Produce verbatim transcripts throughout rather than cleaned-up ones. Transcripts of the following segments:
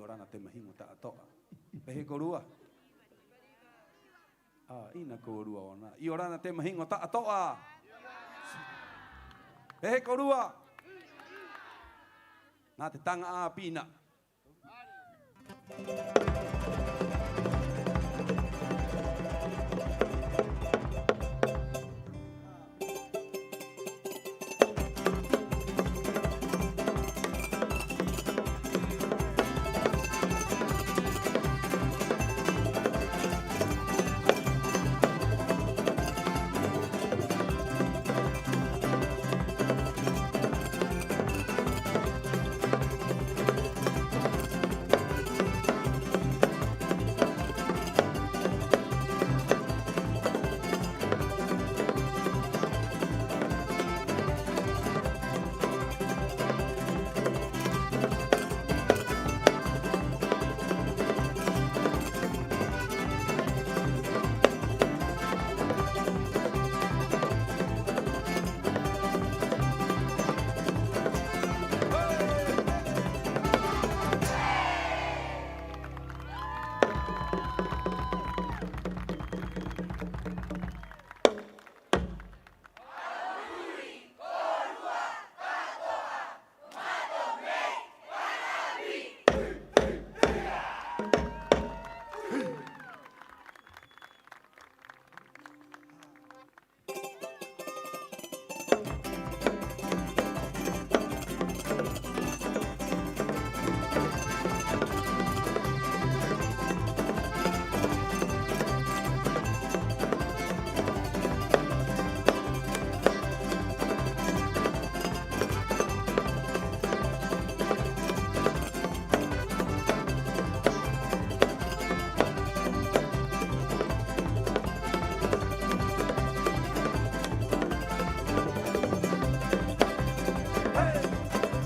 'Iorana te mahiŋo ta'ato'a. ¿Pē hē kōrua? 'Ā, 'ina kōrua ō'ona. 'Iorana te mahiŋo ta'ato'a. ¿Pē hē kōrua? Nā te taŋa 'āpī nā.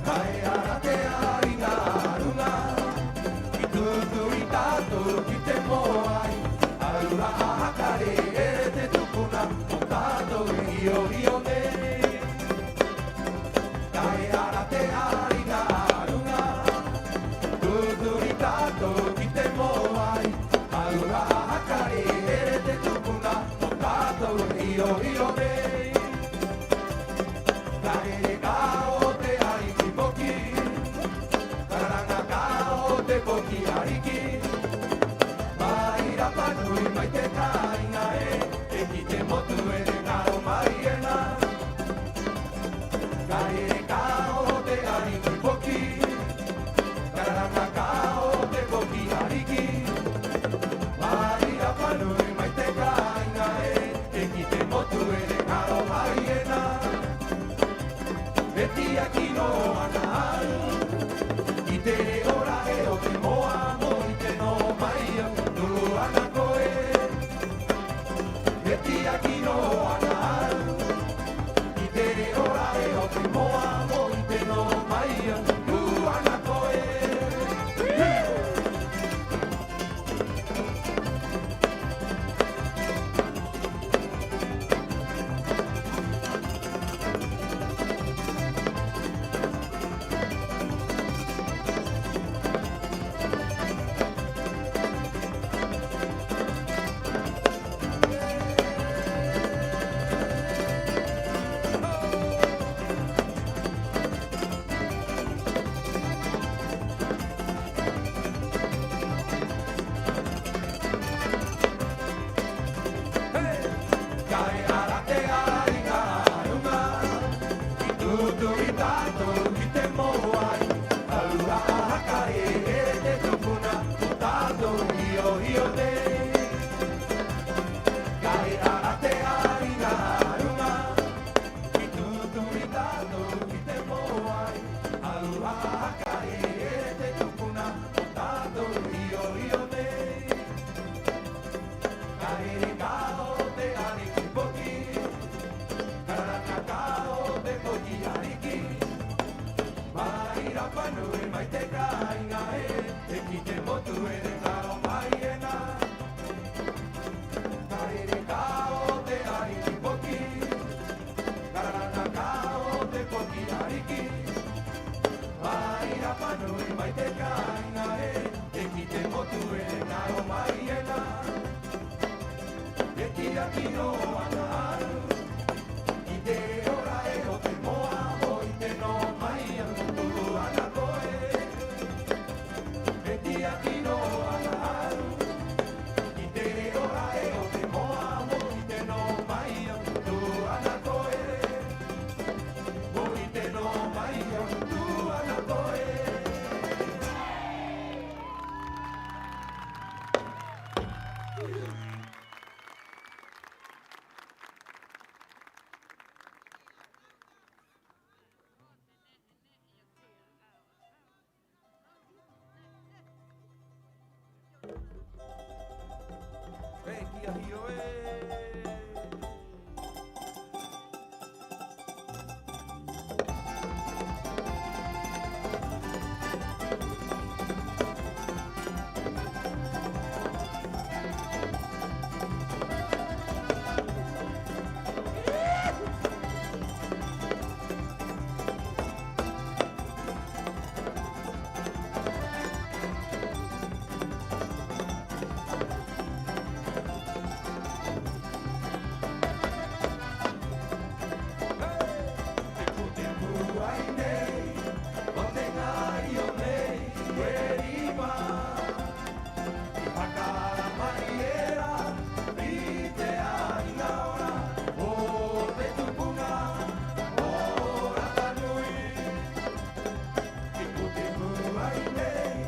Tae ara te ariŋa a ruŋa, ki tūturi tātou ki te mōai. A rura'a haka rē-rē te tupuna o tātou e rio-rio nei. Tae ara te ariŋa a ruŋa, tūturi tātou ki te mōai. A rura'a haka rē-rē te tupuna o tātou e rio-rio nei. Ka rere ka oho te ariki poki, ka raŋa ka oho te poki ariki. Mai Rapa Nui mai te kāiŋa ē, e ki te motu e te ŋaro mai ena. Ka rere ka oho te ariki poki, ka raŋa ka oho te poki ariki. Mai Rapa Nui mai te kāiŋa ē, e ki te motu e te ŋaro mai ena. E tiaki nō ana a au, i te re'o ra'e o te moa mo i te nō mai a au, nu'u ana koe. E tiaki nō ana a au, i te re'o ra'e o te moa mo i te nō mai a au, nu'u ana koe. Tae ara te ariŋa a ruŋa, ki tūturi tātou ki te mōai. A rura'a haka rē-rē te tupuna o tātou e rio-rio nei. Tae ara te ariŋa a ruŋa, ki tūturi tātou ki te mōai. A rura'a haka rē-rē te tupuna o tātou e rio-rio nei. Ka rere ka oho te ariki poki, ka raŋa ka oho te poki ariki. Mai Rapa Nui mai te kāiŋa ē, e ki te motu e te ŋaro mai ena. Ka rere ka oho te ariki poki, ka raŋa ka oho te poki ariki. Mai Rapa Nui mai te kāiŋa ē, Tū e ŋaro mai ena, e tiaki nō ana aru ki te re'o ra'e o te moa, mo 'ite nō mai a mutu ana koe. E tiaki nō ana aru ki te re'o ra'e o te moa, mo 'ite nō mai a mutu ana koe. Mo 'ite nō mai a mutu ana koe. E kia hio e. Te pūai nei o te ŋaio nei, e rima i haka ara mai era i te 'ā'iŋa ora o te tupuna o Rapa Nui. Tipu-tipu ai nei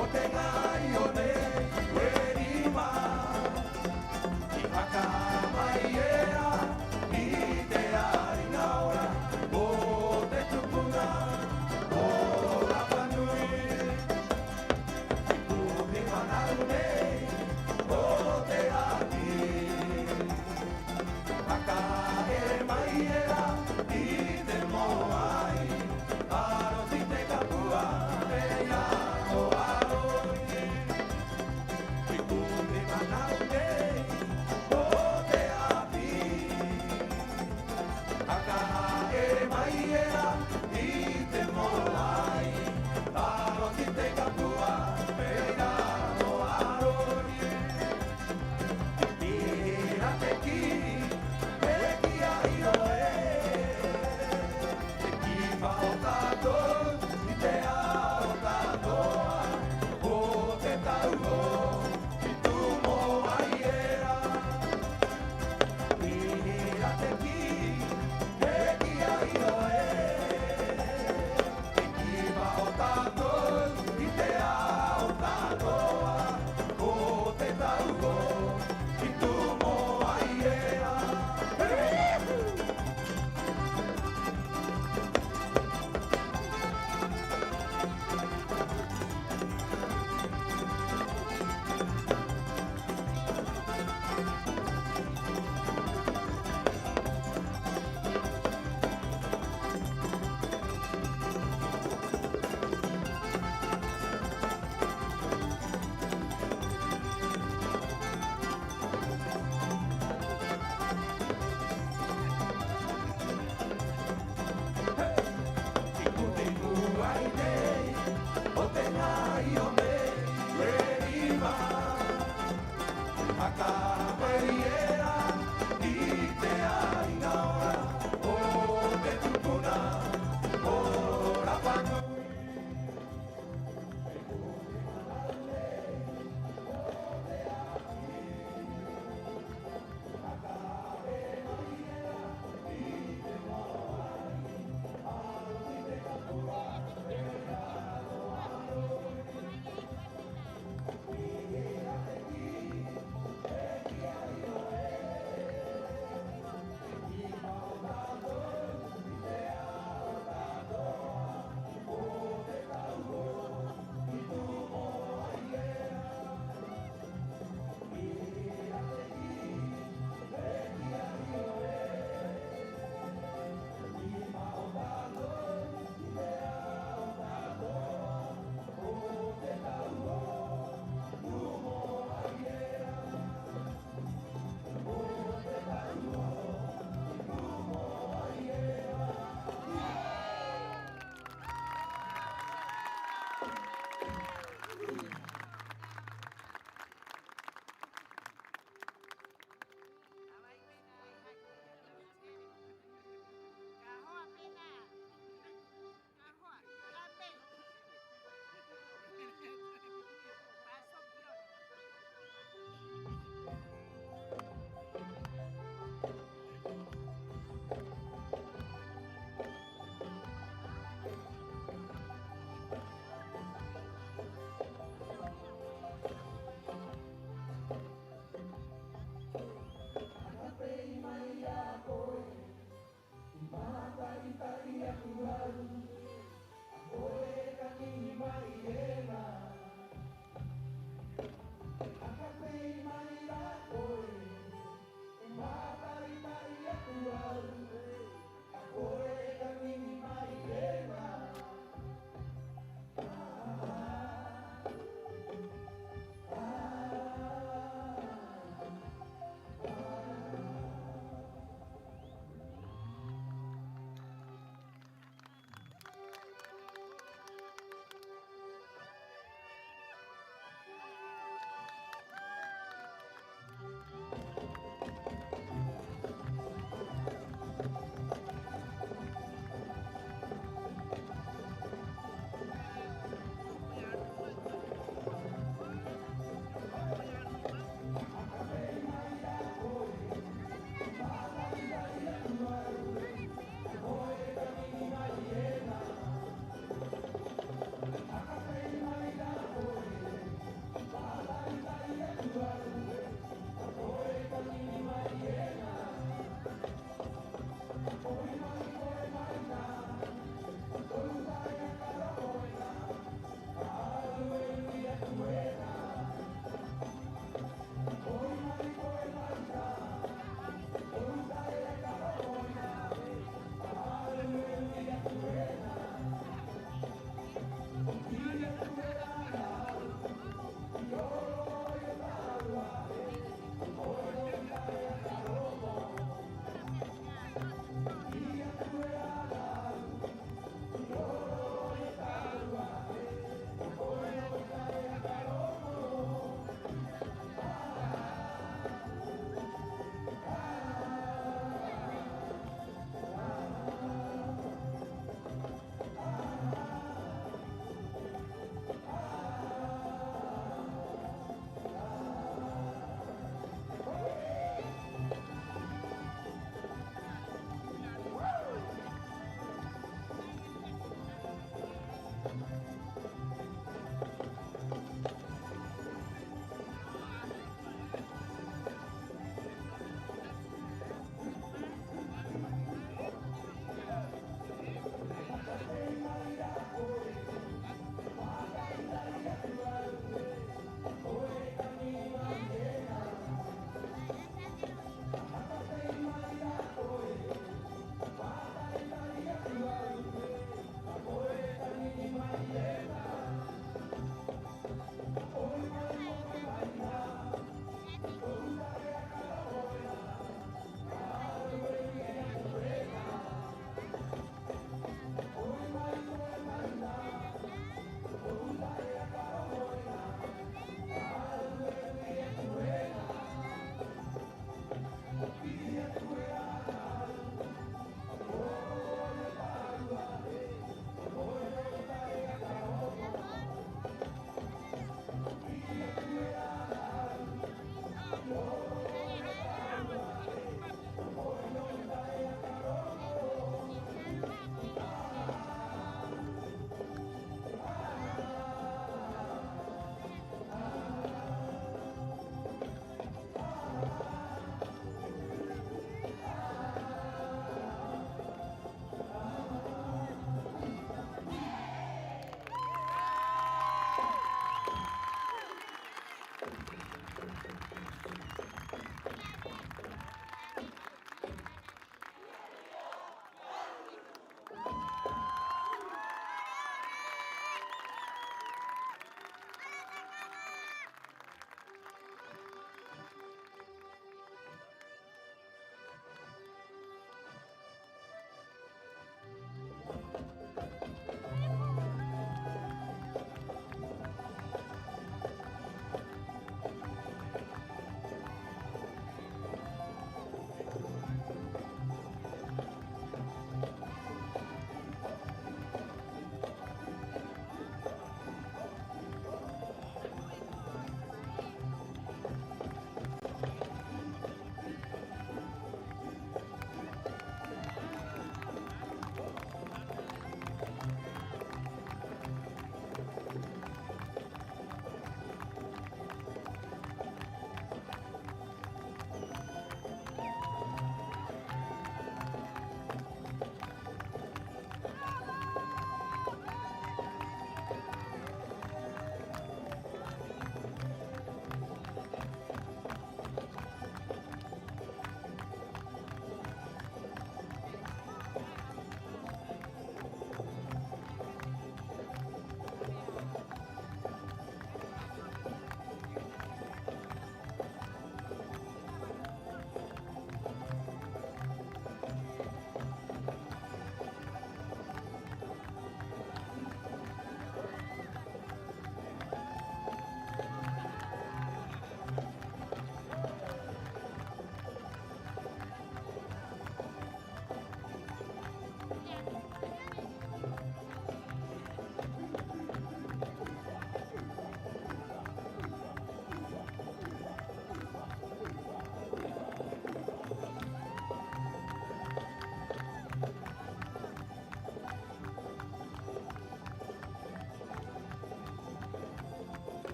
o te ŋaio nei, e rima i haka ara mai era i te 'ā'iŋa ora o te tupuna o Rapa Nui. Tipu he mana'u nei o te rāvī. Haka ha'ere mai era i te mōai, a roto i te kapua, e ia o a roi. Tipu te mana'u nei o te rāvī. Haka ha'ere mai era i te mōai, a roto i te kapua, e ia o a roi. Era te kī, e kī a Io ē, te kī pa o tātou i te ao ta'ato'a o te tau o i tū mōai era. Era te kī, e kī a Io ē, te kī pa o tātou i te ao ta'ato'a o te tau o i tū mōai era. Tipu-tipu ai nei o te ŋaio nei, e rima haka mai era i te 'ā'iŋa ora o te tupuna o Rapa Nui.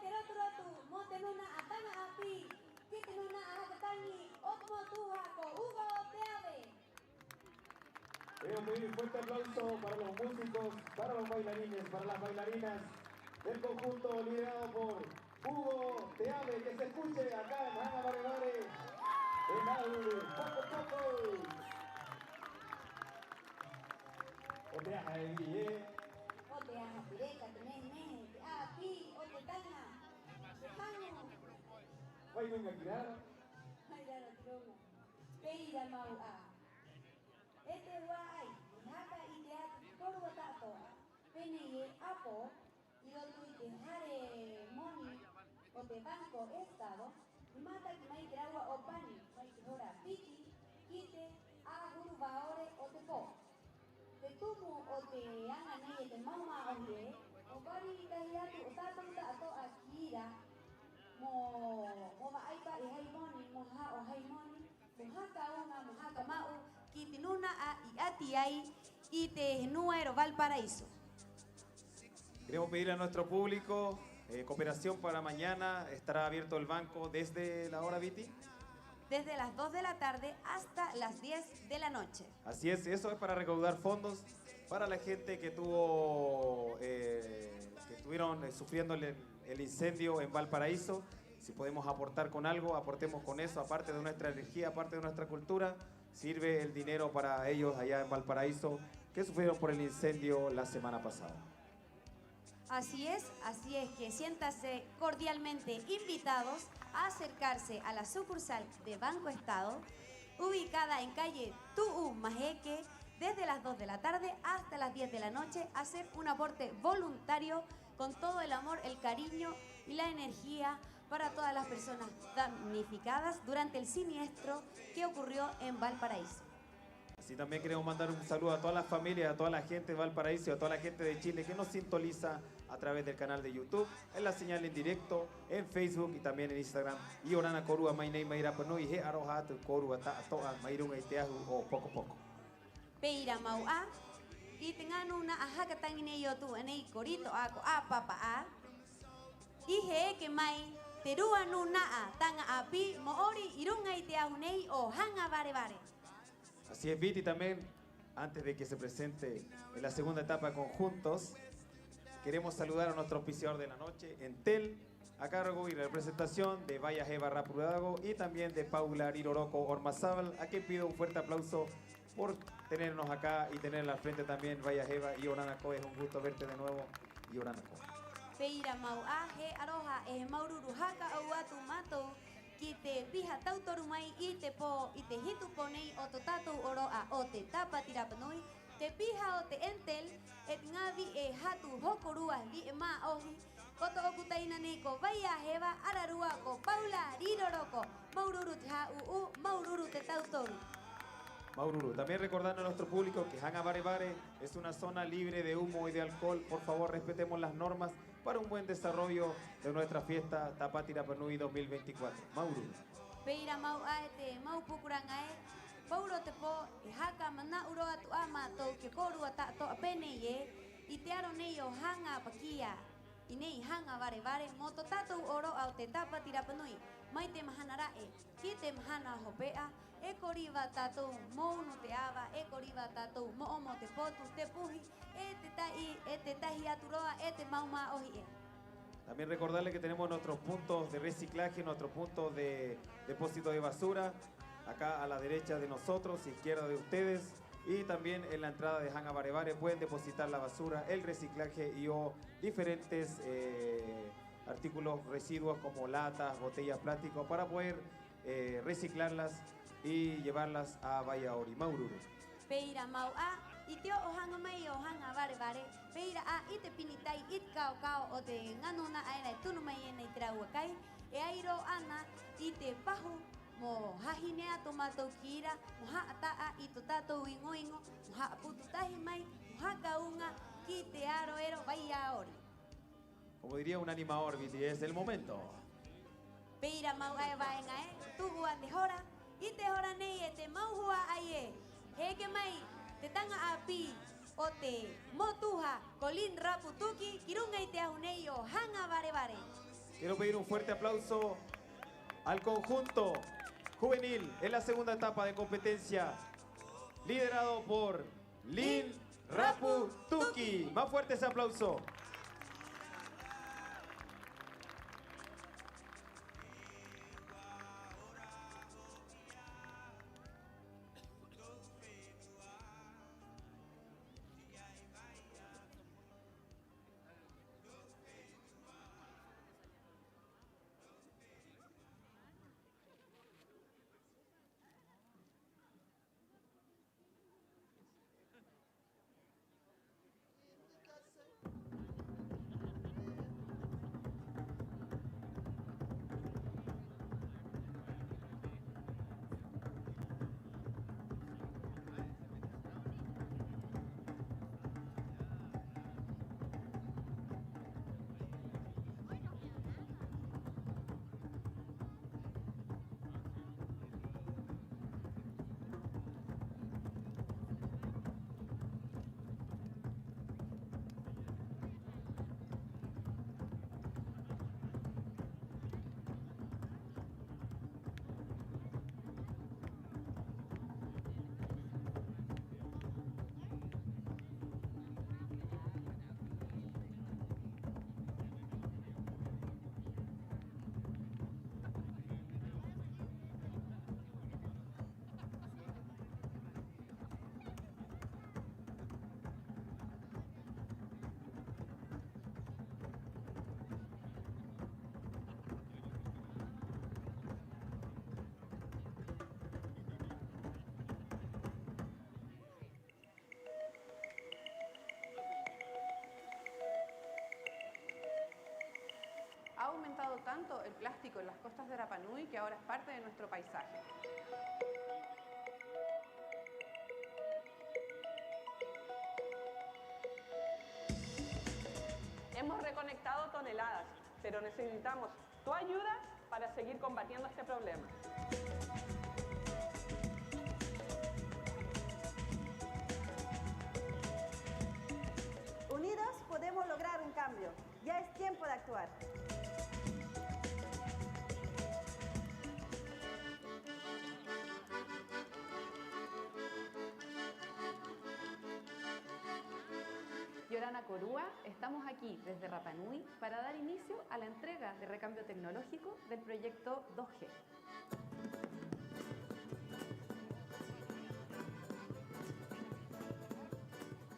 Te rotu-rotu mo te nūna'a Taŋa 'Āpī, ki te nūna'a haka taŋi o te motuha ko Hugo Teave. Quiero pedir un fuerte aplauso para los músicos, para los bailarines, para las bailarinas del conjunto liderado por Hugo Teave, que se escuche acá en Haŋa Vare-vare, en Ahu Poko Poko. O te aha e Vī ē? O te aha te reka, te mehe-mehe, te 'āpī o te taŋa, te haŋu. Mai ruŋa ki raro. Mai raro ki ruŋa. Pē ira mau 'ā. E te hua'ai, i haka 'ite atu ki a kōrua ta'ato'a pē nei ē: 'Apō, 'i roto i te hare moni o te Banco Estado, i mātaki mai te rāua 'ōpani mai te hora piti ki te 'ahuru va'ore o te pō. Te tumu o te aŋa nei e te mau mā'ohi ē, mo vari tahi atu o tātou ta'ato'a ki ira, mo, mo va'ai pa'i hai moni, mo ha'o hai moni, mo haka uŋa, mo haka ma'u ki te nūna'a i 'ati ai i te henua era o Valparaíso. Queremos pedir a nuestro público, eh, cooperación para mañana. ¿Estará abierto el banco desde la hora, Viti? Desde las dos de la tarde hasta las diez de la noche. Así es, eso es para recaudar fondos para la gente que tuvo, eh, que estuvieron, eh, sufriendo el, el incendio en Valparaíso. Si podemos aportar con algo, aportemos con eso, aparte de nuestra energía, aparte de nuestra cultura, sirve el dinero para ellos allá en Valparaíso que sufrieron por el incendio la semana pasada. Así es, así es que siéntanse cordialmente invitados a acercarse a la sucursal de Banco Estado, ubicada en calle Tu'u Maheke, desde las dos de la tarde hasta las diez de la noche, a hacer un aporte voluntario con todo el amor, el cariño y la energía para todas las personas damnificadas durante el siniestro que ocurrió en Valparaíso. Así también queremos mandar un saludo a todas las familias, a toda la gente de Valparaíso y a toda la gente de Chile que nos sintoniza a través del canal de YouTube, en la señal en directo, en Facebook y también en Instagram. 'Iorana kōrua mai nei, mai Rapa Nui, he 'aroha atu kōrua ta'ato'a mai ruŋa i te ahu o Poko Poko. Pē ira mau 'ā, ki te ŋā nūna'a haka taŋi nei o tu'a nei, ko Rito 'ā, ko 'Āpapa 'ā, i he eke mai te rua nūna'a Taŋa 'Āpī mo 'ori 'i ruŋa i te ahu nei o Haŋa Vare-vare. Así es, Viti, también, antes de que se presente en la segunda etapa conjuntos, queremos saludar a nuestro auspiciador de la noche, Entel, a cargo y representación de Vai a Heva Rapu Rādago y también de Paula Riroroko Ormazábal, a quien pido un fuerte aplauso por tenernos acá y tenerla al frente también. Vai a Heva, 'iorana koe, es un gusto verte de nuevo. 'Iorana koe. Pē ira mau 'ā, he 'aroha 'e he māuru-uru haka 'ou atu mātou ki te piha tautoru mai i te pō, i te hitu pō nei o tō tātou 'ōro'a o te Tāpati Rapa Nui, te piha o te Entel, 'e te ŋā vi'e hatu hokorua, vi'e mā'ohi, ko tō'oku taina nei ko Vai a Heva, ararua ko Paula Riroroko. Māuru-uru te hā'ū'ū, māuru-uru te tautoru. Māuru-uru. También recordando a nuestro público que Haŋa Vare-vare es una zona libre de humo y de alcohol. Por favor, respetemos las normas para un buen desarrollo de nuestra fiesta Tāpati Rapa Nui dos mil veinticuatro. Māuru-uru. Pē ira mau 'ā e te mau pukuraŋa ē, paurō te pō, e haka mana'u rō atu 'ā mātou ki a kōrua ta'ato'a pē nei ē, i te aro nei o Haŋa Pakia, 'i nei i Haŋa Vare-vare, mo tō tātou 'ōro'a o te Tāpati Rapa Nui, mai te mahana ra'e ki te mahana hope'a, e ko riva tātou mo unu te 'ava, e ko riva tātou mo 'omo te potu, te puhi, 'e tētahi, 'e tētahi atu rō 'ā e te mau mā'ohi ē. También recordarle que tenemos nuestros puntos de reciclaje, nuestros puntos de depósito de basura, acá a la derecha de nosotros, izquierda de ustedes, y también en la entrada de Haŋa Vare-vare pueden depositar la basura, el reciclaje y o diferentes, eh, artículos, residuos como latas, botellas, plásticos, para poder, eh, reciclarlas y llevarlas a Vai a Ori. Māuru-uru. Pē ira mau 'ā, i te o'o haŋa mai o Haŋa Vare-vare, pē ira 'ā i te pini tai, i te kao-kao o te ŋā nūna'a era e tunu mai ena i te rāua kai, e ai rō 'ana i te pahu mo hāhine atu mātou ki ira, mo ha'ata'a i tō tātou iŋo-iŋo, mo ha'aputu tahi mai, mo haka uŋa ki te aro era o Vai a Ori. Como diría un animador, Viti, es el momento. Pē ira mau 'ā e vāeŋa ē, tu'u a te hora, 'i te hora nei e te mau hua'ai ē, he eke mai te taŋa 'āpī o te motuha ko Lin Rapu Tuki ki ruŋa i te ahu nei o Haŋa Vare-vare. Quiero pedir un fuerte aplauso al conjunto juvenil en la segunda etapa de competencia, liderado por Lin Rapu Tuki. Más fuerte ese aplauso. Ha aumentado tanto el plástico en las costas de Rapa Nui que ahora es parte de nuestro paisaje. Hemos recolectado toneladas, pero necesitamos tu ayuda para seguir combatiendo este problema. Unidos podemos lograr un cambio. Ya es tiempo de actuar. Yorana Korua, estamos aquí desde Rapa Nui para dar inicio a la entrega de recambio tecnológico del proyecto dos G.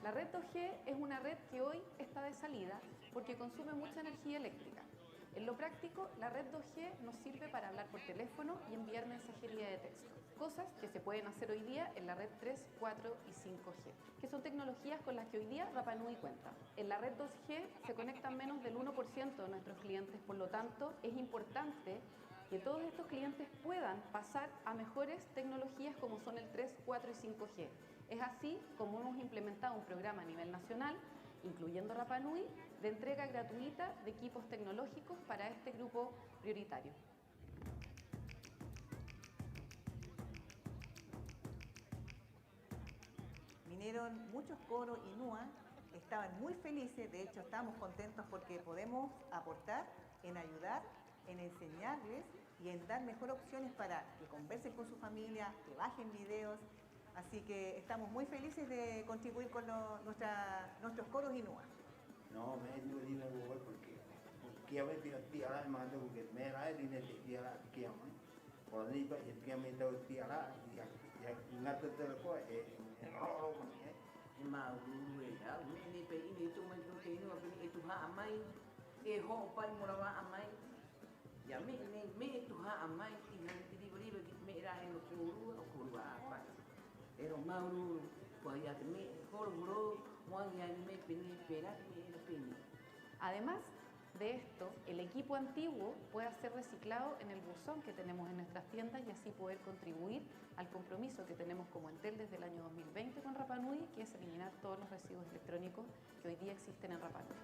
La red dos G es una red que hoy está de salida porque consume mucha energía eléctrica. En lo práctico, la red dos G nos sirve para hablar por teléfono y enviar mensajería de texto, cosas que se pueden hacer hoy día en la red tres, cuatro y cinco G, que son tecnologías con las que hoy día Rapa Nui cuenta. En la red dos G se conectan menos del uno por ciento de nuestros clientes, por lo tanto, es importante que todos estos clientes puedan pasar a mejores tecnologías como son el tres, cuatro y cinco G. Es así como hemos implementado un programa a nivel nacional, incluyendo Rapa Nui, de entrega gratuita de equipos tecnológicos para este grupo prioritario. Vinieron muchos coros inúa, estaban muy felices, de hecho estamos contentos porque podemos aportar en ayudar, en enseñarles y en dar mejor opciones para que conversen con su familia, que bajen videos. Así que estamos muy felices de contribuir con lo-, nuestra, nuestros coros inúa. Nō, me'e rinā ko au, porque, porque a veces ti'a rā e mātou, porque me'e rā e rinā te ti'a rā te kī mai. Ko nei pa e ti'a mai tau ti'a rā, ia, ia, i ngata te rā koa, e, e roro mai, e. E māuru-uru e au, me'e nei pa i nei tō mai tō te inua, pē nei e tuha'a mai, e ho'o pa'i mo rava'a mai. Ia me'e nei, me'e tuha'a mai, i hana te riva-riva ki te me'e ra'e o kōrua, o kōrua 'ā pa'i. Pero māuru-uru, ko ai 'ā te me'e horo-horo, mo aŋi-aŋi mai pē nei, pē rā te me'e era pē nei. Además de esto, el equipo antiguo puede ser reciclado en el buzón que tenemos en nuestras tiendas y así poder contribuir al compromiso que tenemos como Entel desde el año dos mil veinte con Rapa Nui, que es eliminar todos los residuos electrónicos que hoy día existen en Rapa Nui.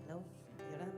Hello, Yorana.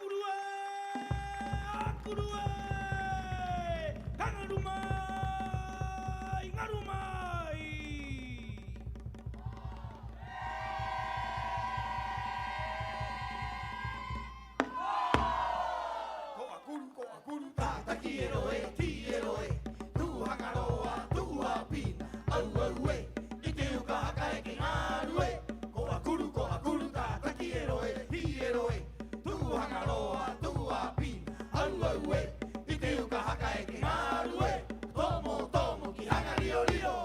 kuru ē, a kuru ē, ka ŋaru mai, ŋaru mai. Ko 'Akuru, ko 'Akuru, tātaki ero ē, tī ero ē, tu'u Haŋa Roa, tu'u 'Āpina, au, au ē, i te uka haka eke ŋaru ē. Ko 'Akuru, ko 'Akuru, tātaki ero ē, tī ero ē, tu'u Haŋa Roa, tu'u 'Āpina, au, au ē, i te uka haka eke ŋaru ē. Tomo, tomo ki Haŋa Rio-rio.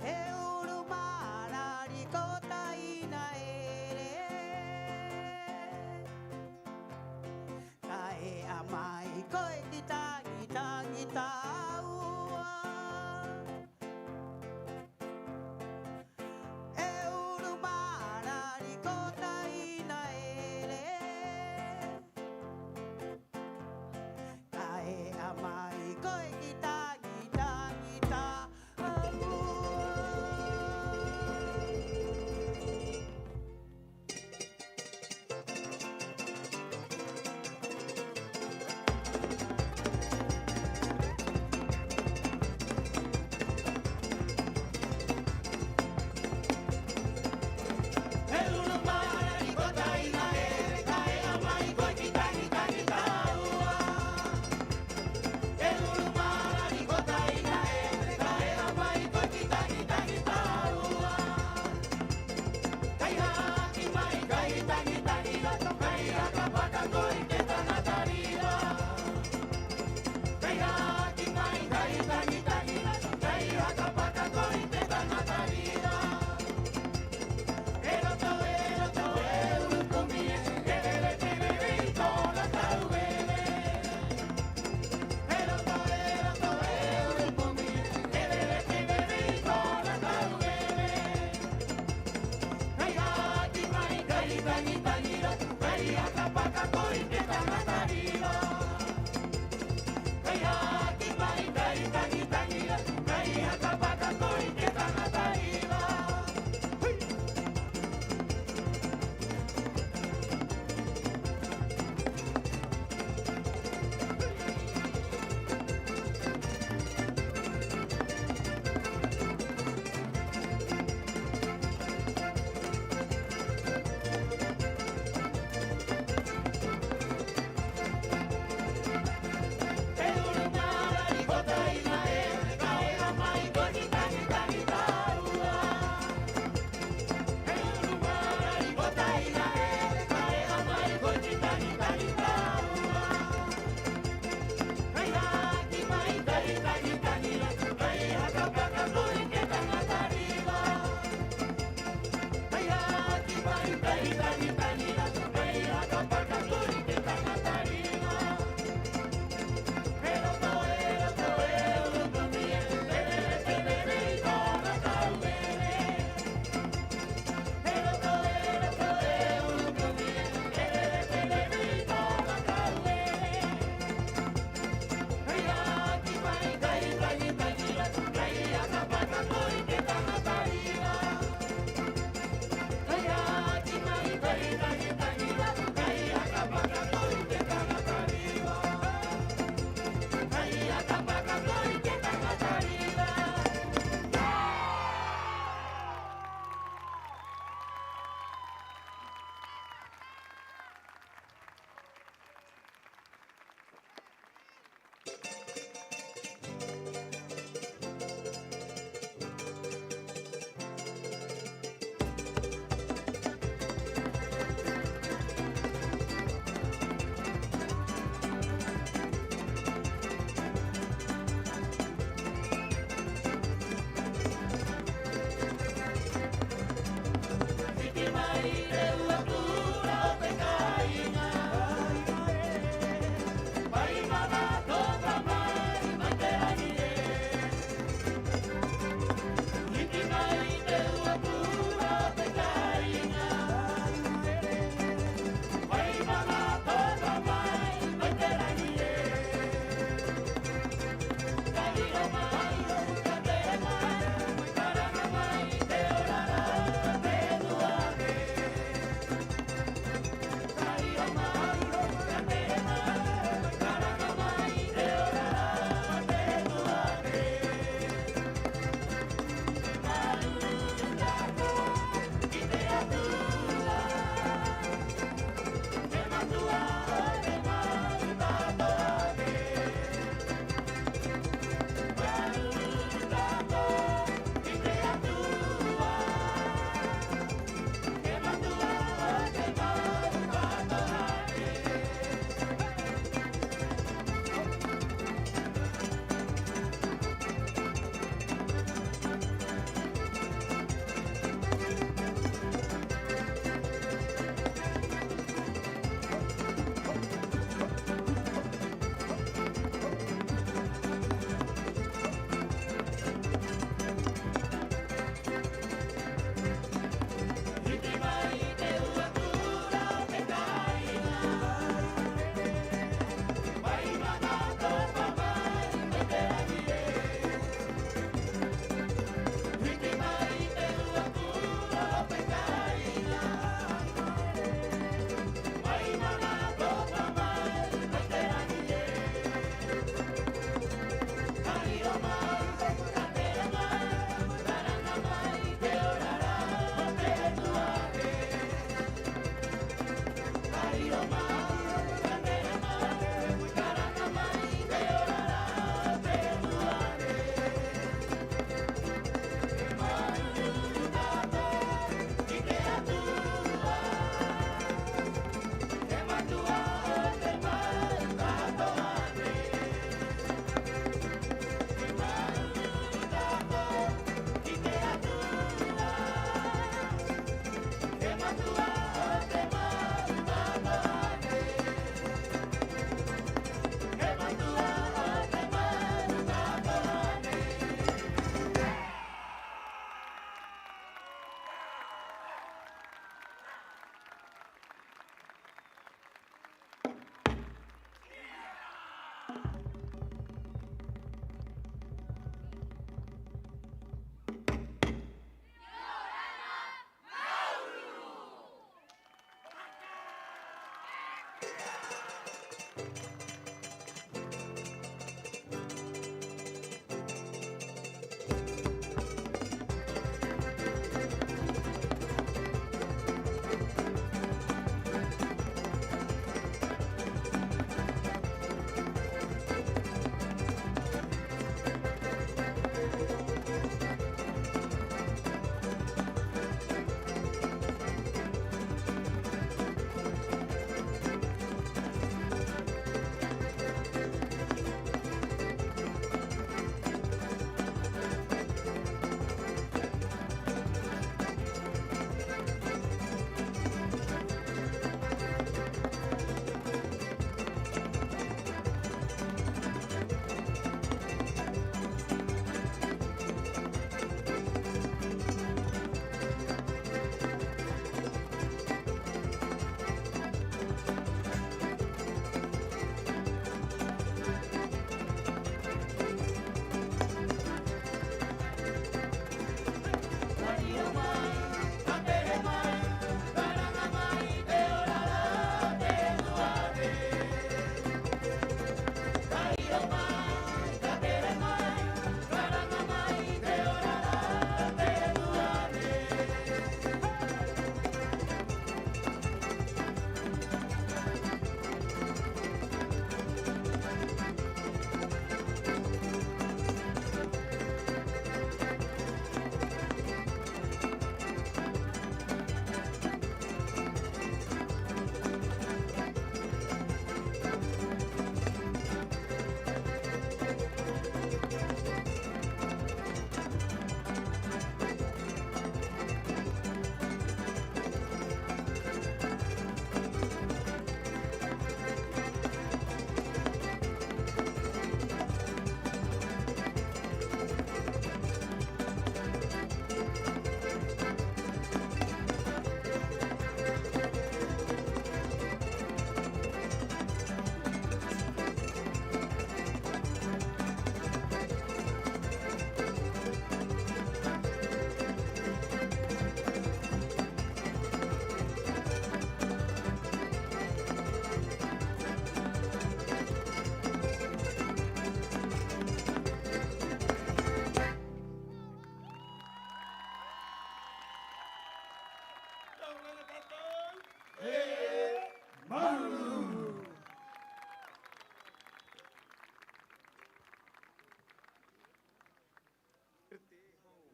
E uru marari ko taina here, ka e'a mai koe ki taŋi-taŋi tāua. E uru marari ko taina here, ka e'a mai koe ki taŋi-taŋi tāua.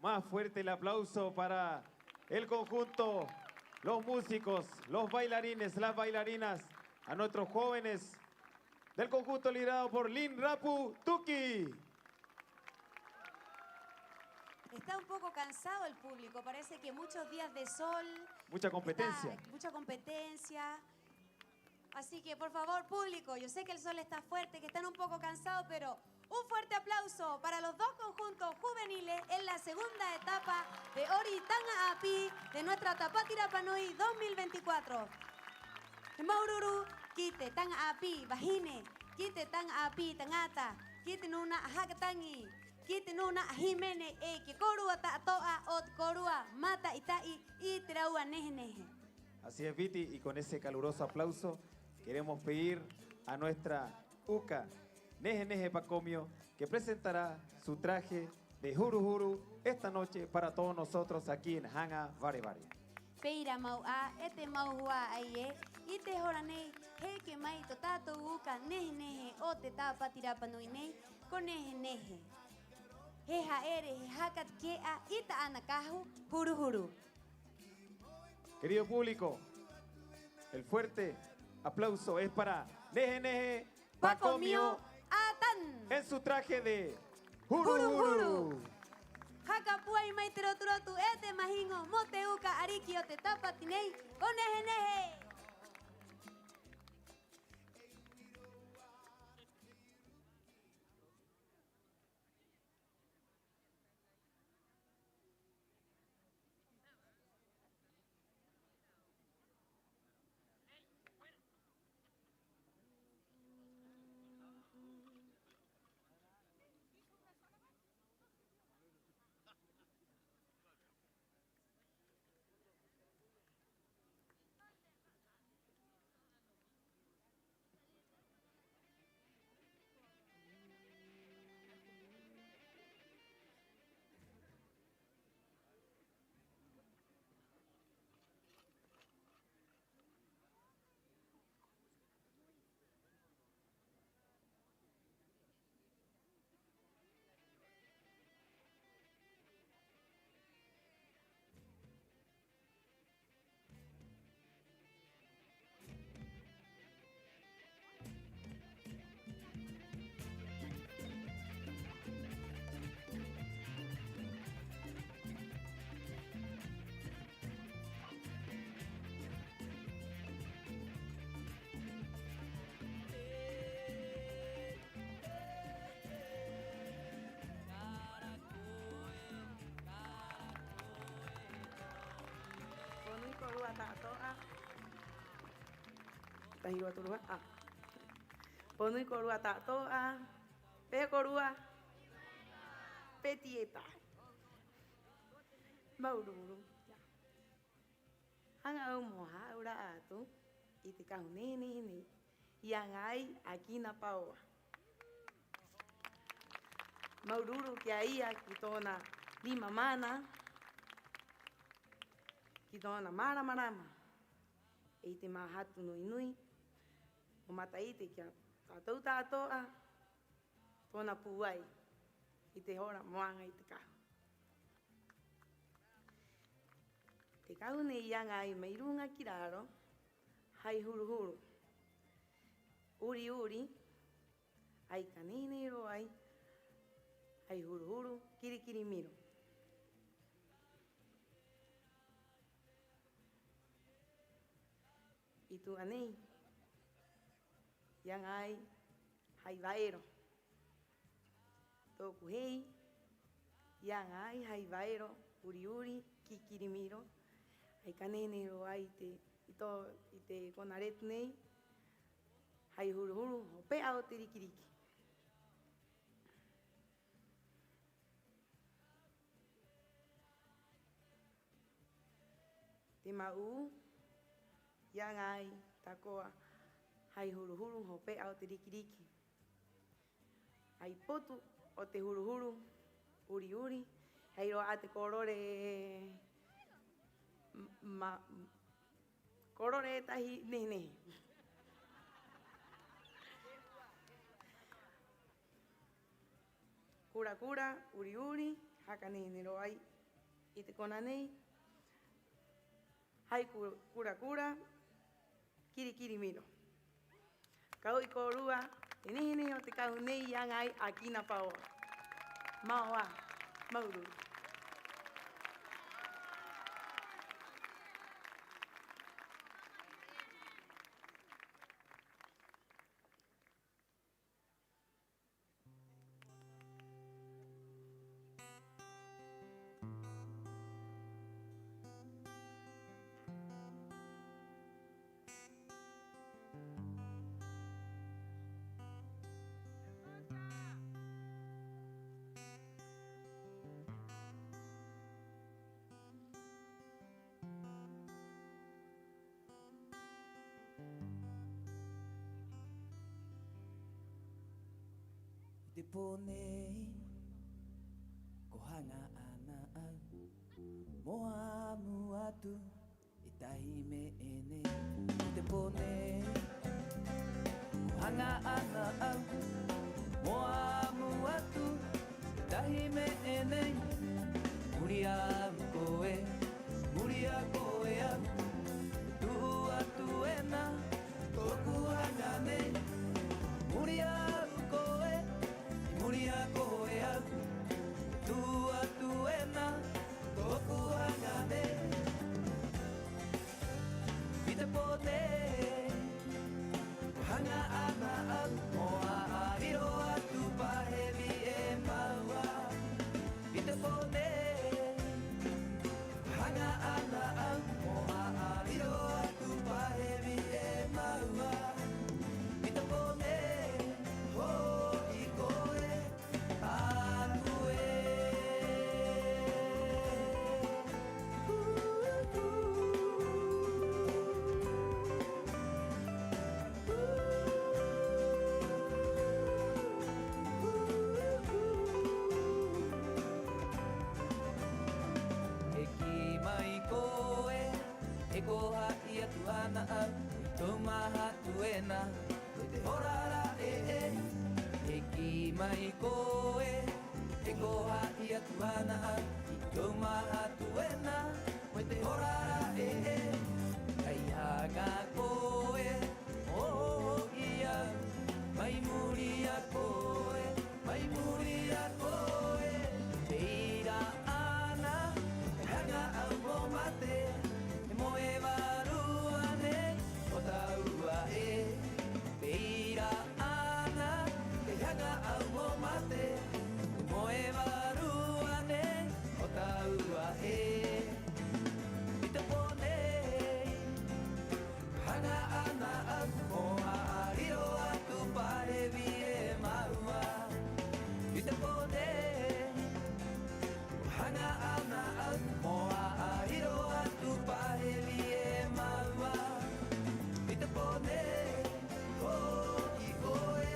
Más fuerte el aplauso para el conjunto, los músicos, los bailarines, las bailarinas, a nuestros jóvenes del conjunto liderado por Lin Rapu Tuki. Está un poco cansado el público, parece que muchos días de sol. Mucha competencia. Está mucha competencia. Así que, por favor, público, yo sé que el sol está fuerte, que están un poco cansados, pero un fuerte aplauso para los dos conjuntos juveniles en la segunda etapa de Hori Taŋa 'Āpī de nuestra Tāpati Rapa Nui dos mil veinticuatro. He māuru-uru ki te taŋa 'āpī vahine, ki te taŋa 'āpī taŋata, ki te nūna'a haka taŋi, ki te nūna'a hīmene, 'e ki a kōrua ta'ato'a o te kōrua māta'i-ta'i i te rāua nehe-nehe. Así es, Viti, y con ese caluroso aplauso queremos pedir a nuestra uka Nehe Nehe Pakomio que presentará su traje de huru-huru esta noche para todos nosotros aquí en Haŋa Vare Vare. Pē ira mau 'ā e te mau hua'ai ē, 'i te hora nei o tātou uka nehe-nehe o te Tāpati Rapa Nui nei, ko nehe-nehe. He ha'ere, he haka take'a i tā'ana kahu huru-huru. Querido público, el fuerte aplauso es para Nehe-nehe Pakomio Atan en su traje de huru-huru. Haka pūai mai te rotu-rotu e te mahiŋo mo te uka ariki o te Tāpati nei, ko nehe-nehe. Pō nui kōrua ta'ato'a. Tahi, rua, toru, hā. Pō nui kōrua ta'ato'a. ¿Pē hē kōrua? Peti e tahi. Māuru-uru. Haŋa au mo hā'aura'a atu i te kahu nehe-nehe nei i aŋa ai a Kina Paoa. Māuru-uru ki a ia, ki tō'ona rima mana, ki tō'ona mārama-rama, 'e i te māhatu nui-nui mo mata'ite ki a tātou ta'ato'a tō'ona pūai i te hora mo aŋa i te kahu. Te kahu nei i aŋa ai mai ruŋa ki raro hai huru-huru 'uri-uri, 'ai ka nehe-nehe rō ai hai huru-huru kiri-kiri miro. 'I tu'a nei i aŋa ai hai vaero. Tō'oku hei i aŋa ai hai vaero 'uri-uri kiri-kiri miro. 'Ai ka nehe-nehe rō ai i te, i tō, i te kona retu nei hai huru-huru hope'a o te riki-riki. Te ma'u i aŋa ai tako'a hai huru-huru hope'a o te riki-riki. Hai potu o te huru-huru 'uri-uri, hai rō 'ā te korore ma-, Korore e tahi nehe-nehe. Kura-kura, uri-uri, haka nehe-nehe rō ai i te kona nei. Hai ku-, kura-kura, kiri-kiri miro. Ka u'i kōrua te nehe-nehe o te kahu nei i aŋa ai a Kina Paoa. Mao 'ā, māuru-uru. I te pō nei ko haŋa 'ana au mo hamu atu i tahi me'e nei. I te pō nei Haŋa 'ana a au mo 'a'amu atu i te tahi me'e nei. Muri i a au koe, muri i a koe a au, tu'u atu ena tō'oku haŋa nei. Muri i a au koe, i muri i a koe a au, tu'u atu ena tō'oku haŋa nei. 'I te pō nei, ko haŋa 'ana a au mo 'a'ariro atu pa hevi e māua. 'I te pō nei, ko haŋa 'ana a au mo 'a'ariro atu pa hevi e māua. 'I te pō nei, ho'i koe. E kī mai koe, e ko ha'i atu 'ana a au i tō'u māhatu ena. Mo te hora ra'e e, e kī mai koe, e ko ha'i atu 'ana a au i tō'u māhatu ena. Mo te hora ra'e e, kai haŋa koe mo ho'i a au mai muri i a koe. Mai muri i a koe, pē ira 'ana, e haŋa a au mo mate, e moe vārua nei o tāua 'ē. Pē ira 'ana, e haŋa a au mo mate, e moe vārua nei o tāua 'ē. 'I te pō nei, haŋa 'ana a au mo 'a'ariro atu pa hevi e māua. 'I te pō nei, haŋa 'ana a au mo 'a'ariro atu pa hevi e māua. 'I te pō nei, ho'i koe.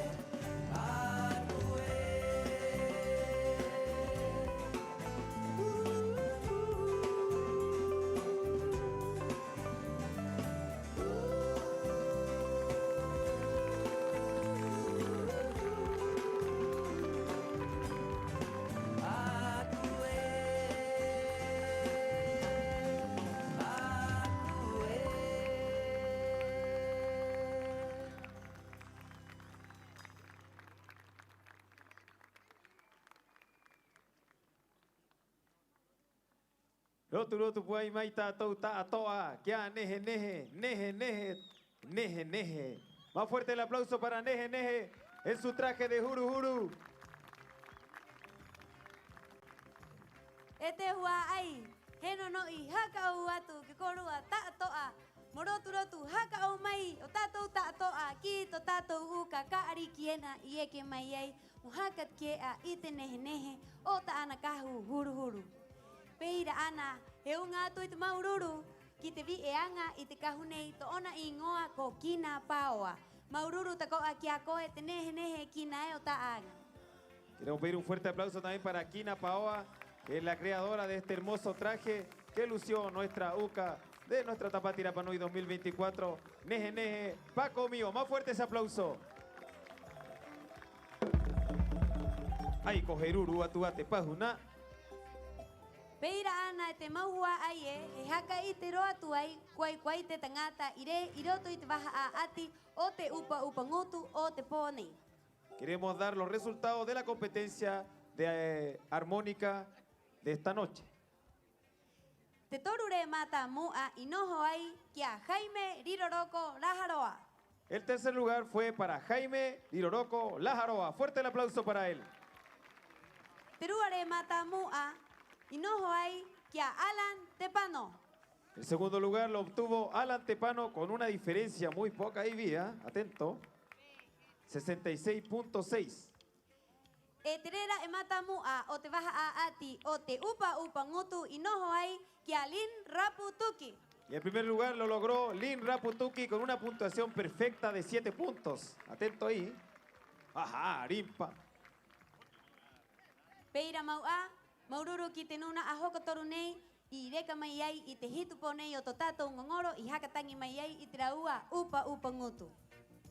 Rotu-rotu pūai mai tātou ta'ato'a ki a Nehe-nehe, Nehe-nehe, Nehe-nehe. Más fuerte el aplauso para Nehe-nehe en su traje de huru-huru. E te hua'ai, he no-no'i haka 'ou atu ki a kōrua ta'ato'a mo rotu-rotu haka 'ou mai o tātou ta'ato'a ki tō tātou uka ka 'ariki ena i eke mai ai mo haka take'a i te nehe-nehe o tā'ana kahu huru-huru. Pē ira 'ana, he uŋa atu i te māuru-uru ki te vi'e aŋa i te kahu nei, tō'ona 'īŋoa ko Kina Paoa. Māuru-uru tako'a ki a koe te nehe-nehe Kina ē o tā'a aŋa. Queremos pedir un fuerte aplauso también para Kina Paoa, que es la creadora de este hermoso traje que lució nuestra uka de nuestra Tāpati Rapa Nui dos mil veinticuatro, Nehe-nehe Pakomio. Más fuerte ese aplauso. Ai ko he ru-uru atu a te pahu nā. Pē ira 'ana e te mau hua'ai ē, he haka 'ite rō atu ai ko ai, ko ai te taŋata i rē 'i roto i te vaha 'a'ati o te 'Upa-'Upa Ŋutu o te pō nei. Queremos dar los resultados de la competencia de, eh, armónica de esta noche. Te toru rē mātāmu'a i noho ai ki a Jaime Riroroko Laharoa. El tercer lugar fue para Jaime Riroroko Laharoa. Fuerte el aplauso para él. Te rua rē mātāmu'a i noho ai ki a Alan Tepano. El segundo lugar lo obtuvo Alan Tepano con una diferencia muy poca, ahí vi, ¿ah? Atento. Sesenta y seis punto seis. E te rē ra'e mātāmu'a o te vaha 'a'ati o te 'Upa-'Upa Ŋutu i noho ai ki a Lin Rapu Tuki. Y el primer lugar lo logró Lin Rapu Tuki con una puntuación perfecta de siete puntos. Atento ahí. Ajá, rimpa. Pē ira mau 'ā, māuru-uru ki te nūna'a hoko toru nei i reka mai ai i te hitu pō nei o tō tātou ŋoŋoro i haka taŋi mai ai i te rāua 'Upa-'Upa Ŋutu.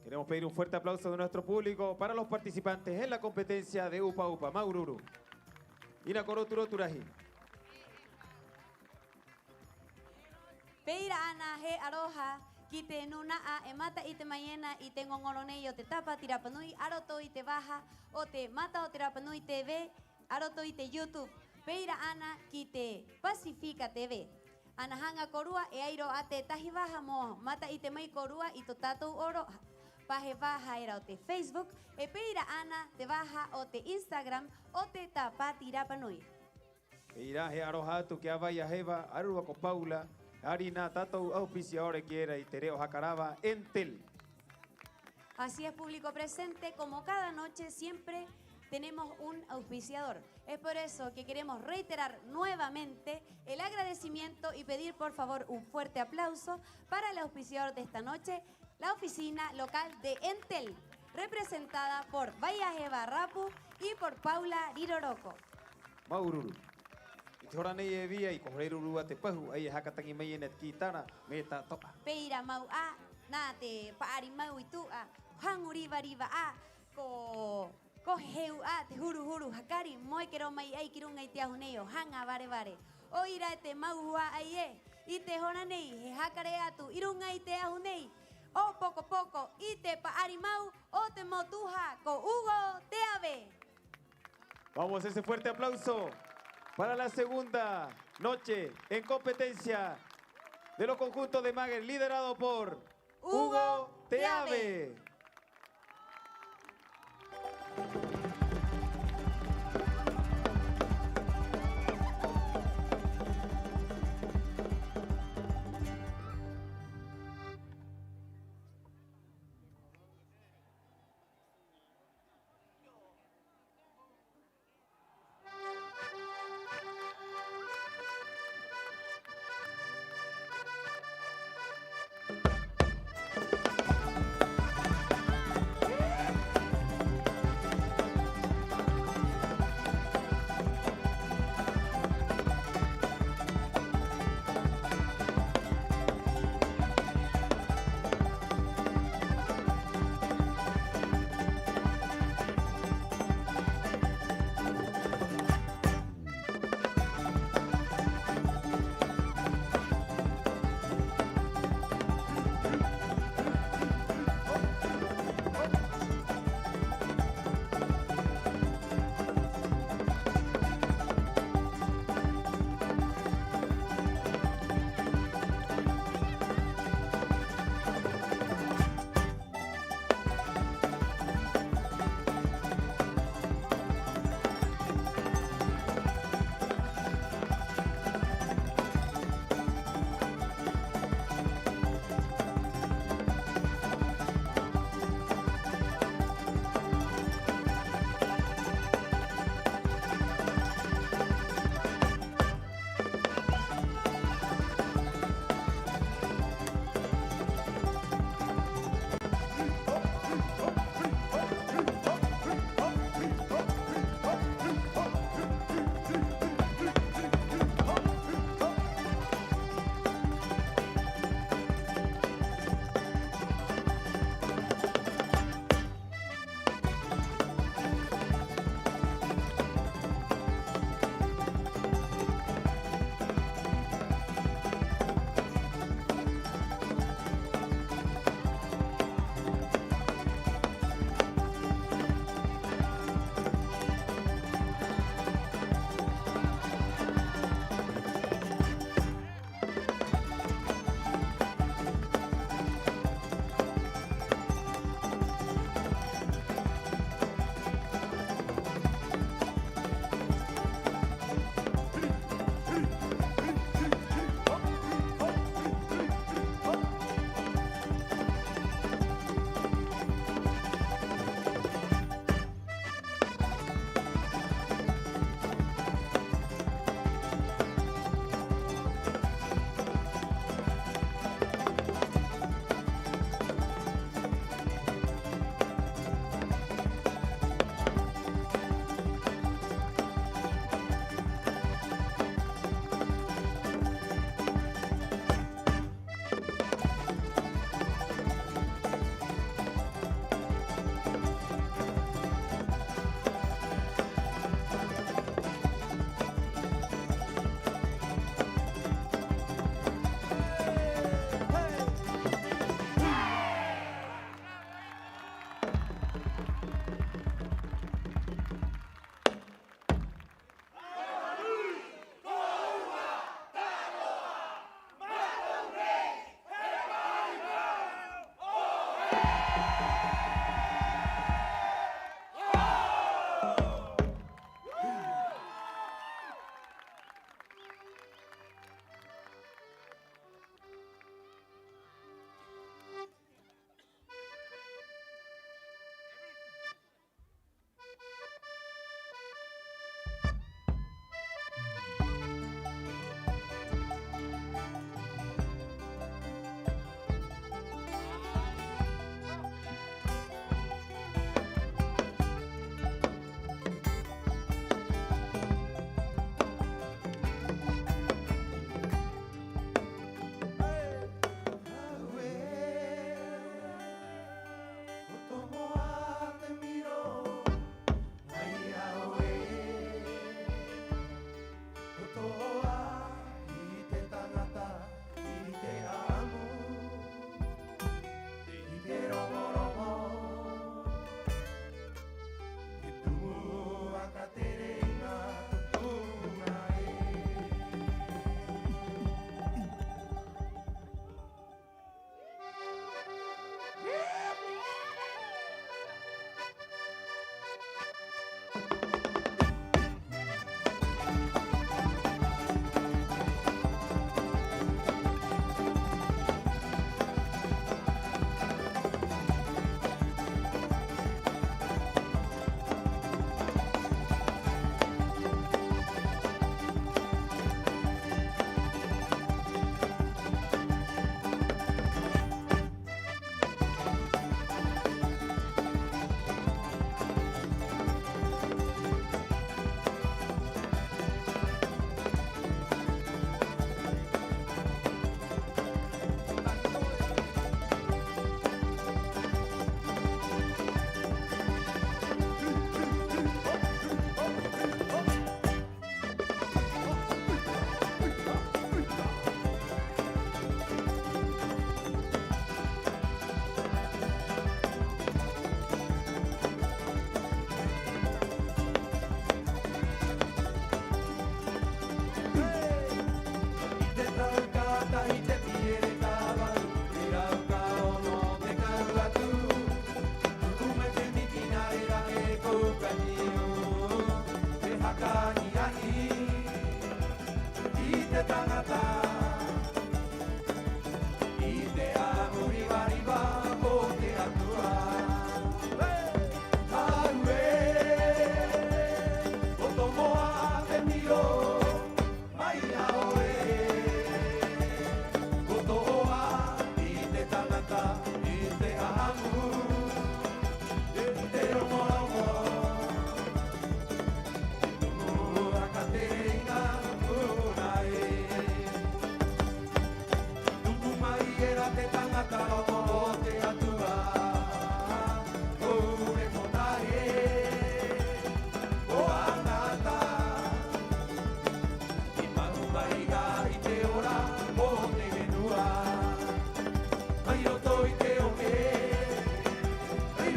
Queremos pedir un fuerte aplauso de nuestro público para los participantes en la competencia de Upa Upa. Māuru-uru. 'Ina ko rotu-rotu rahi. Pē ira 'ana he 'aroha ki te nūna'a e māta'ite mai ena i te ŋoŋoro nei o te Tāpati Rapa Nui a roto i te vaha o te Mata o te Rapa Nui T V, a roto i te YouTube. Pē ira 'ana ki te Pasifika T V. Ana haŋa kōrua, e ai rō 'ā tētahi vaha mo māta'ite mai kōrua i tō tātou 'ōro'a pa he vaha era o te Facebook, 'e pē ira 'ana te vaha o te Instagram o te Tāpati Rapa Nui. Pē ira he 'aroha atu ki a Vai a Heva, ararua ko Paula, 'i nā tātou auspiciador era i te re'o haka rava, Entel. Así es, público presente, como cada noche siempre tenemos un auspiciador. Es por eso que queremos reiterar nuevamente el agradecimiento y pedir, por favor, un fuerte aplauso para el auspiciador de esta noche, la oficina local de Entel, representada por Vai a Heva Rapu y por Paula Riroroko. Māuru-uru. 'I te hora nei e Via, 'i ko hore ruru a te pahu, 'ai e haka taŋi mai ena te kītara, me ta'ato'a. Pē ira mau 'ā, nā te pa'ari mau i tu'a, haŋu riva-riva 'ā, ko, ko heu 'ā te huru-huru hakari, mo eke rō mai 'ai ki ruŋa i te ahu nei o Haŋa Vare-vare. 'O ira e te mau hua'ai ē, 'i te hora nei, he haka rē atu 'i ruŋa i te ahu nei, 'o poko-poko, 'i te pa'ari mau o te motuha ko Hugo Teave. Vamos, ese fuerte aplauso para la segunda noche en competencia de los conjuntos de Mager, liderado por Hugo Teave.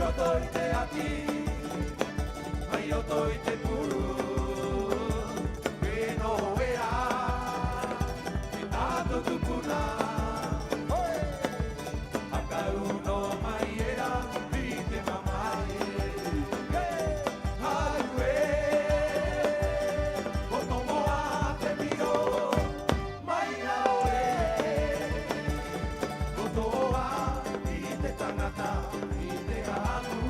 roto i te 'ati, mai roto i te puru, e noho era te tātou tupuna. Haka uno mai era i te mamae. Hau ē, ko tomo 'ā te miro mai a au ē. Ko tomo 'ā i te taŋata, i te 'a'amu,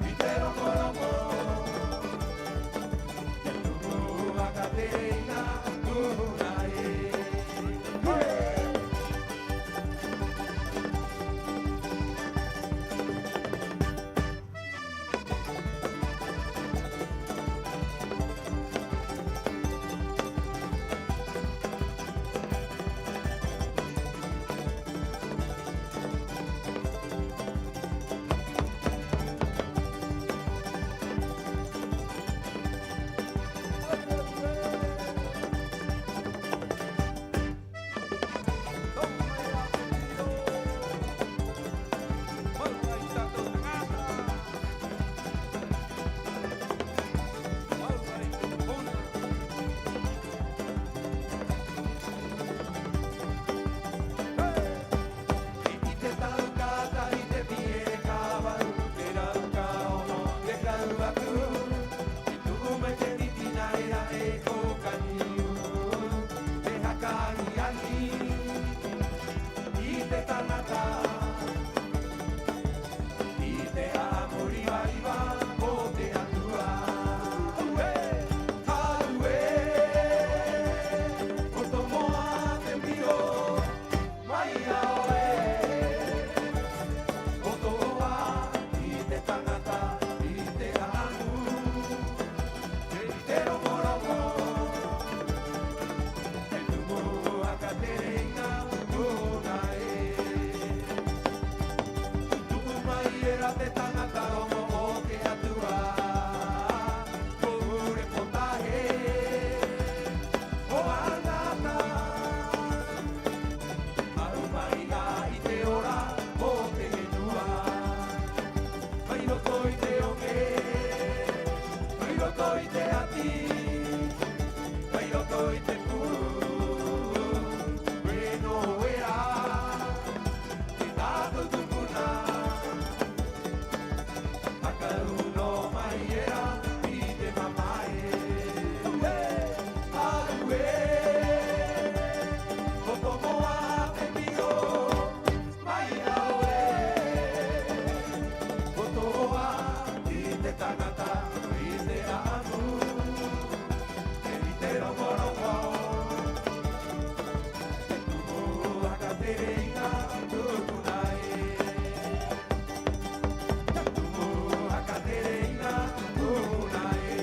i te roŋo-roŋo, te tumu haka tere iŋa tupuna ē. I te tau ka tahi te piere ka varu, te rau ka ono, te kau atu. I tu'u mai te titi nā era e ko ka niu, te haka ahi-ahi i te taŋata, i te 'a'amu riva-riva o te 'Atua. Auē, auē, ko tomo 'ā te miro mai a au ē. Ko tomo 'ā i te taŋata, i te 'a'amu, i te roŋo-roŋo, te tumu haka tere iŋa tupuna ē. Tu'u mai era te taŋata roŋo o te 'Atua, ko ure potahe o 'aŋata. Aru mai 'ā i te ora o te henua, mai roto i te oŋe, mai roto i te 'ati, mai roto i te puru, e noho era te tātou tupuna. Haka uno mai era i te mamae. Auē, auē, ko tomo 'ā te miro mai a au ē. Ko tomo 'ā i te taŋata, i te 'a'amu, i te roŋo-roŋo, te tumu haka tere iŋa tupuna ē. Te tumu haka tere iŋa tupuna ē.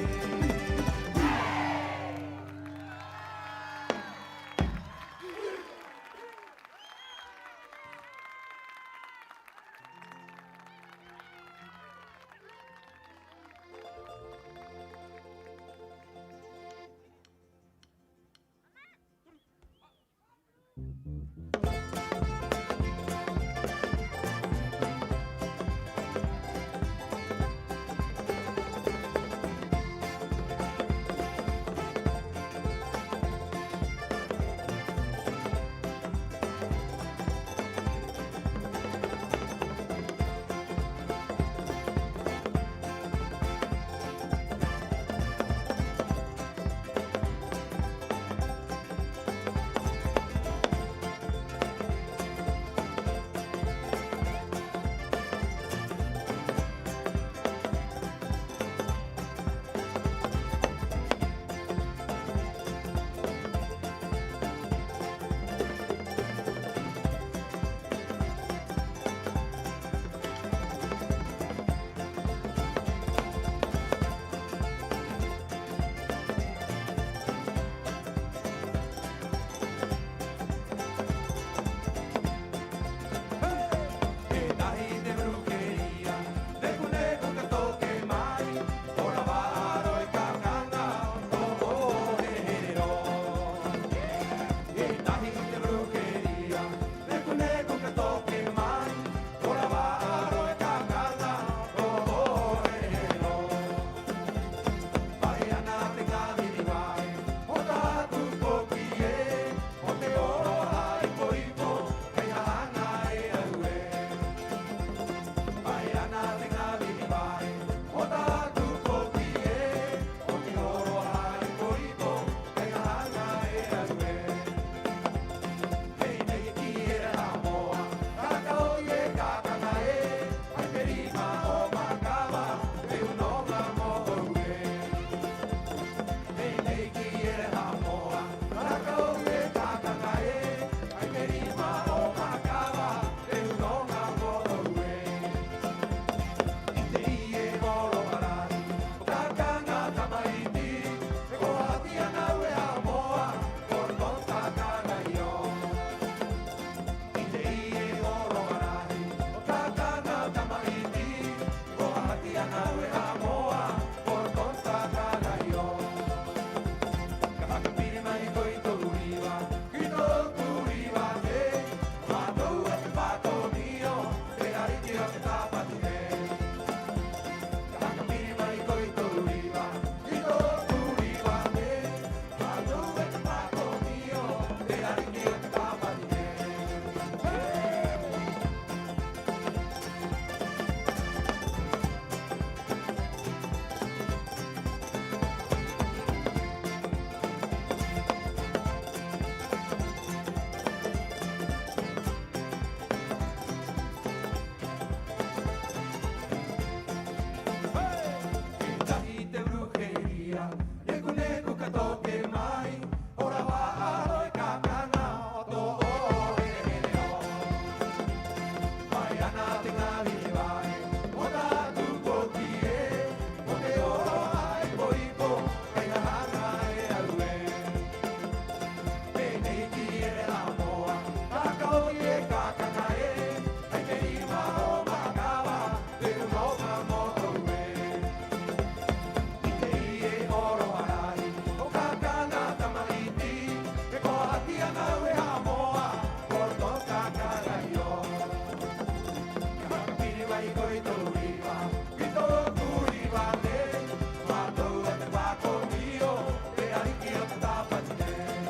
Tahi te brujería, neku-neku ka toke mai, hora va'aro e kakana o to'o here-here rō. Mai ana te ŋariŋi va'e mo tātou poki ē, mo te oro ha'ipo-ipo kai haŋa e au ē. Pē nei ki ē Hamoa, haka 'ou i e kakana ē, hai te rima o Makava, te 'unoka mo to'u ē. I te ī e oro arahi o kakana tamaiti, he koa haki ana au e Hamoa, ko roto ka karaio. Ka haka piri mai koe i to'u riva, i tō'oku riva nei, mātou a te Pakomio, te ariki o te Tāpati nei.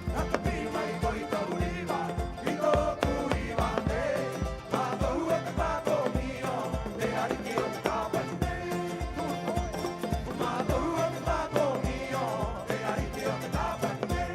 Ka haka piri mai koe i to'u riva, i tō'oku riva nei, mātou a te Pakomio, te ariki o te Tāpati nei. Mātou a te Pakomio, te ariki o te Tāpati nei.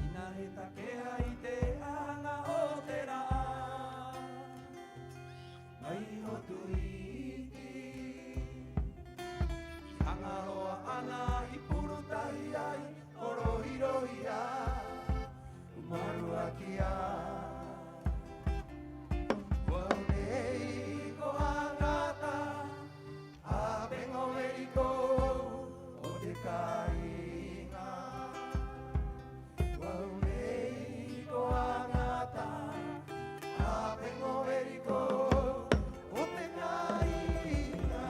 Ina he take'a i te aŋa o te ra'ā mai Hotu Iti, i Haŋa Roa 'ana i puru tahi ai ko Rohi-rohi 'ā, ko Maruaki 'ā. Ko au nei ko Hagata, a Peŋo Veriko o te kāiŋa. Ko au nei ko Hagata, a Peŋo Veriko o te kāiŋa.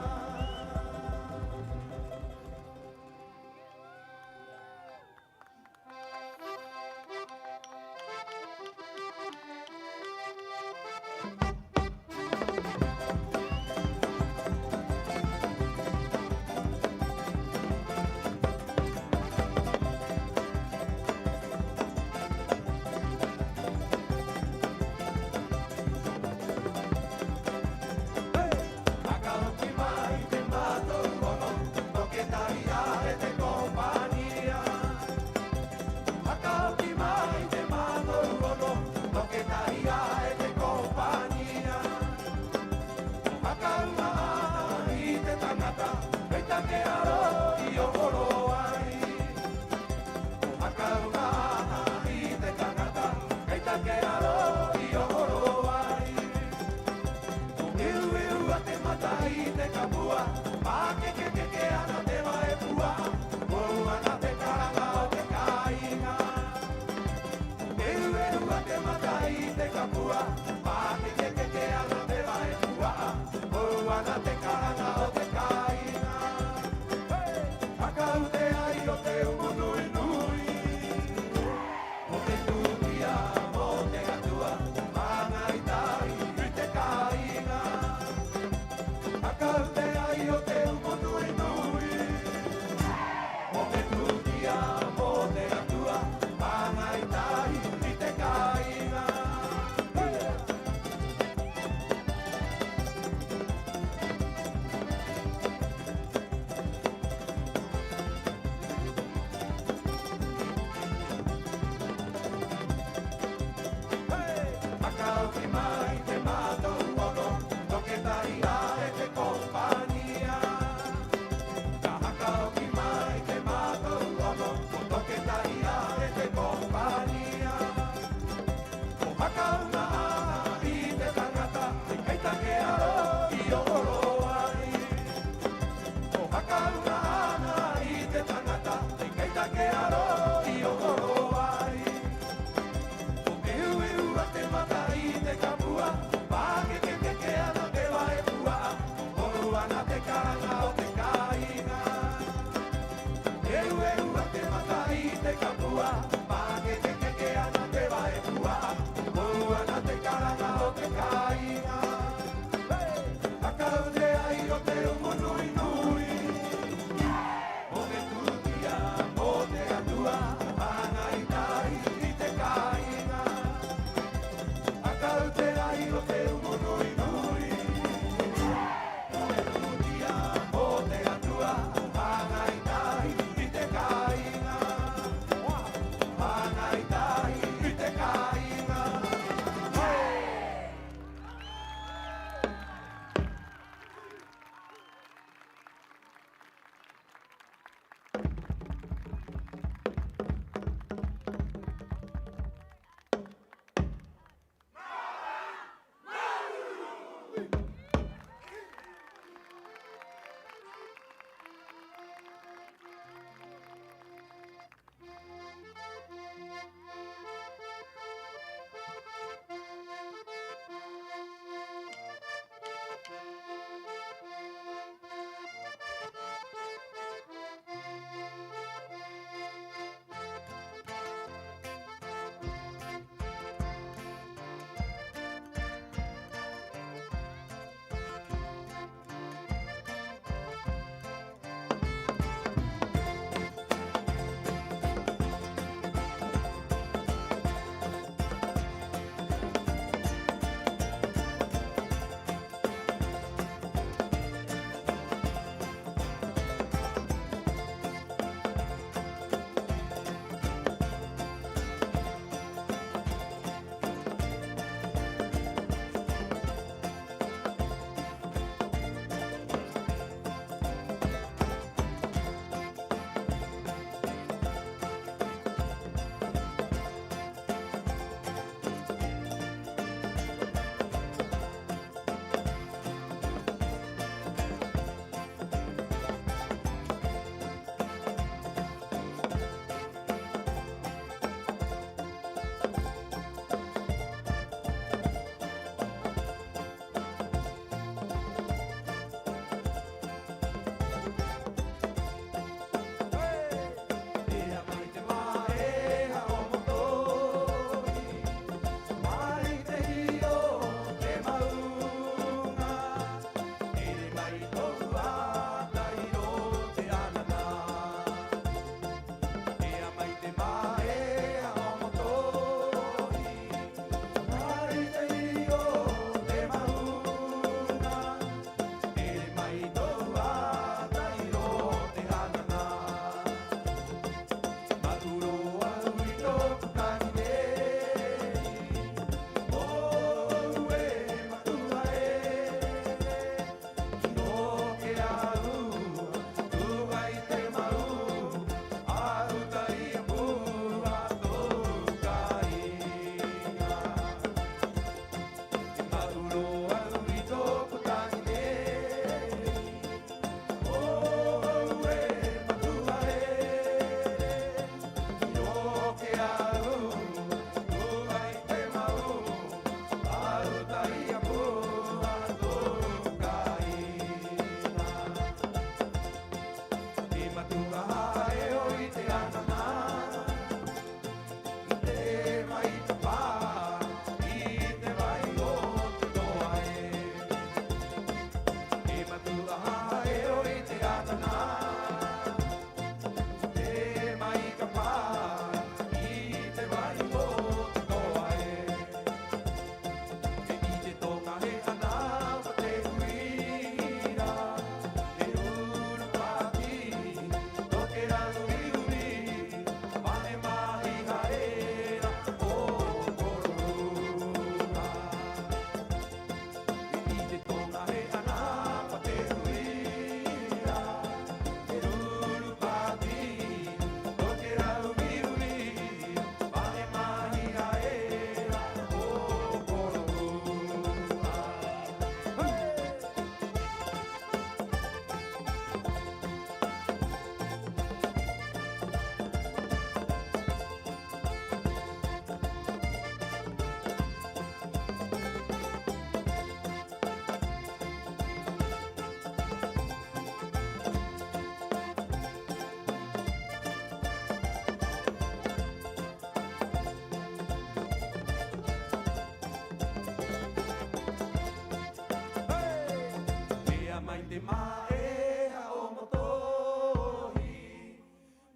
Ma'eha o Motohi,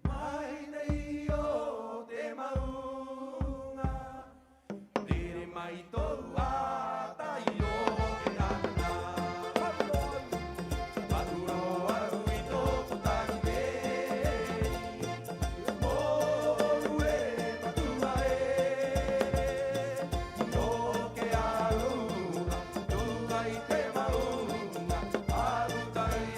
mai nei o te ma'uŋa, tere mai tō'u 'ata i roto i te aŋa. Patu rō au i tō'oku tahi nei, mōrue Matu'a ē, i roto ki a au, tu'a i te ma'uŋa, a uta i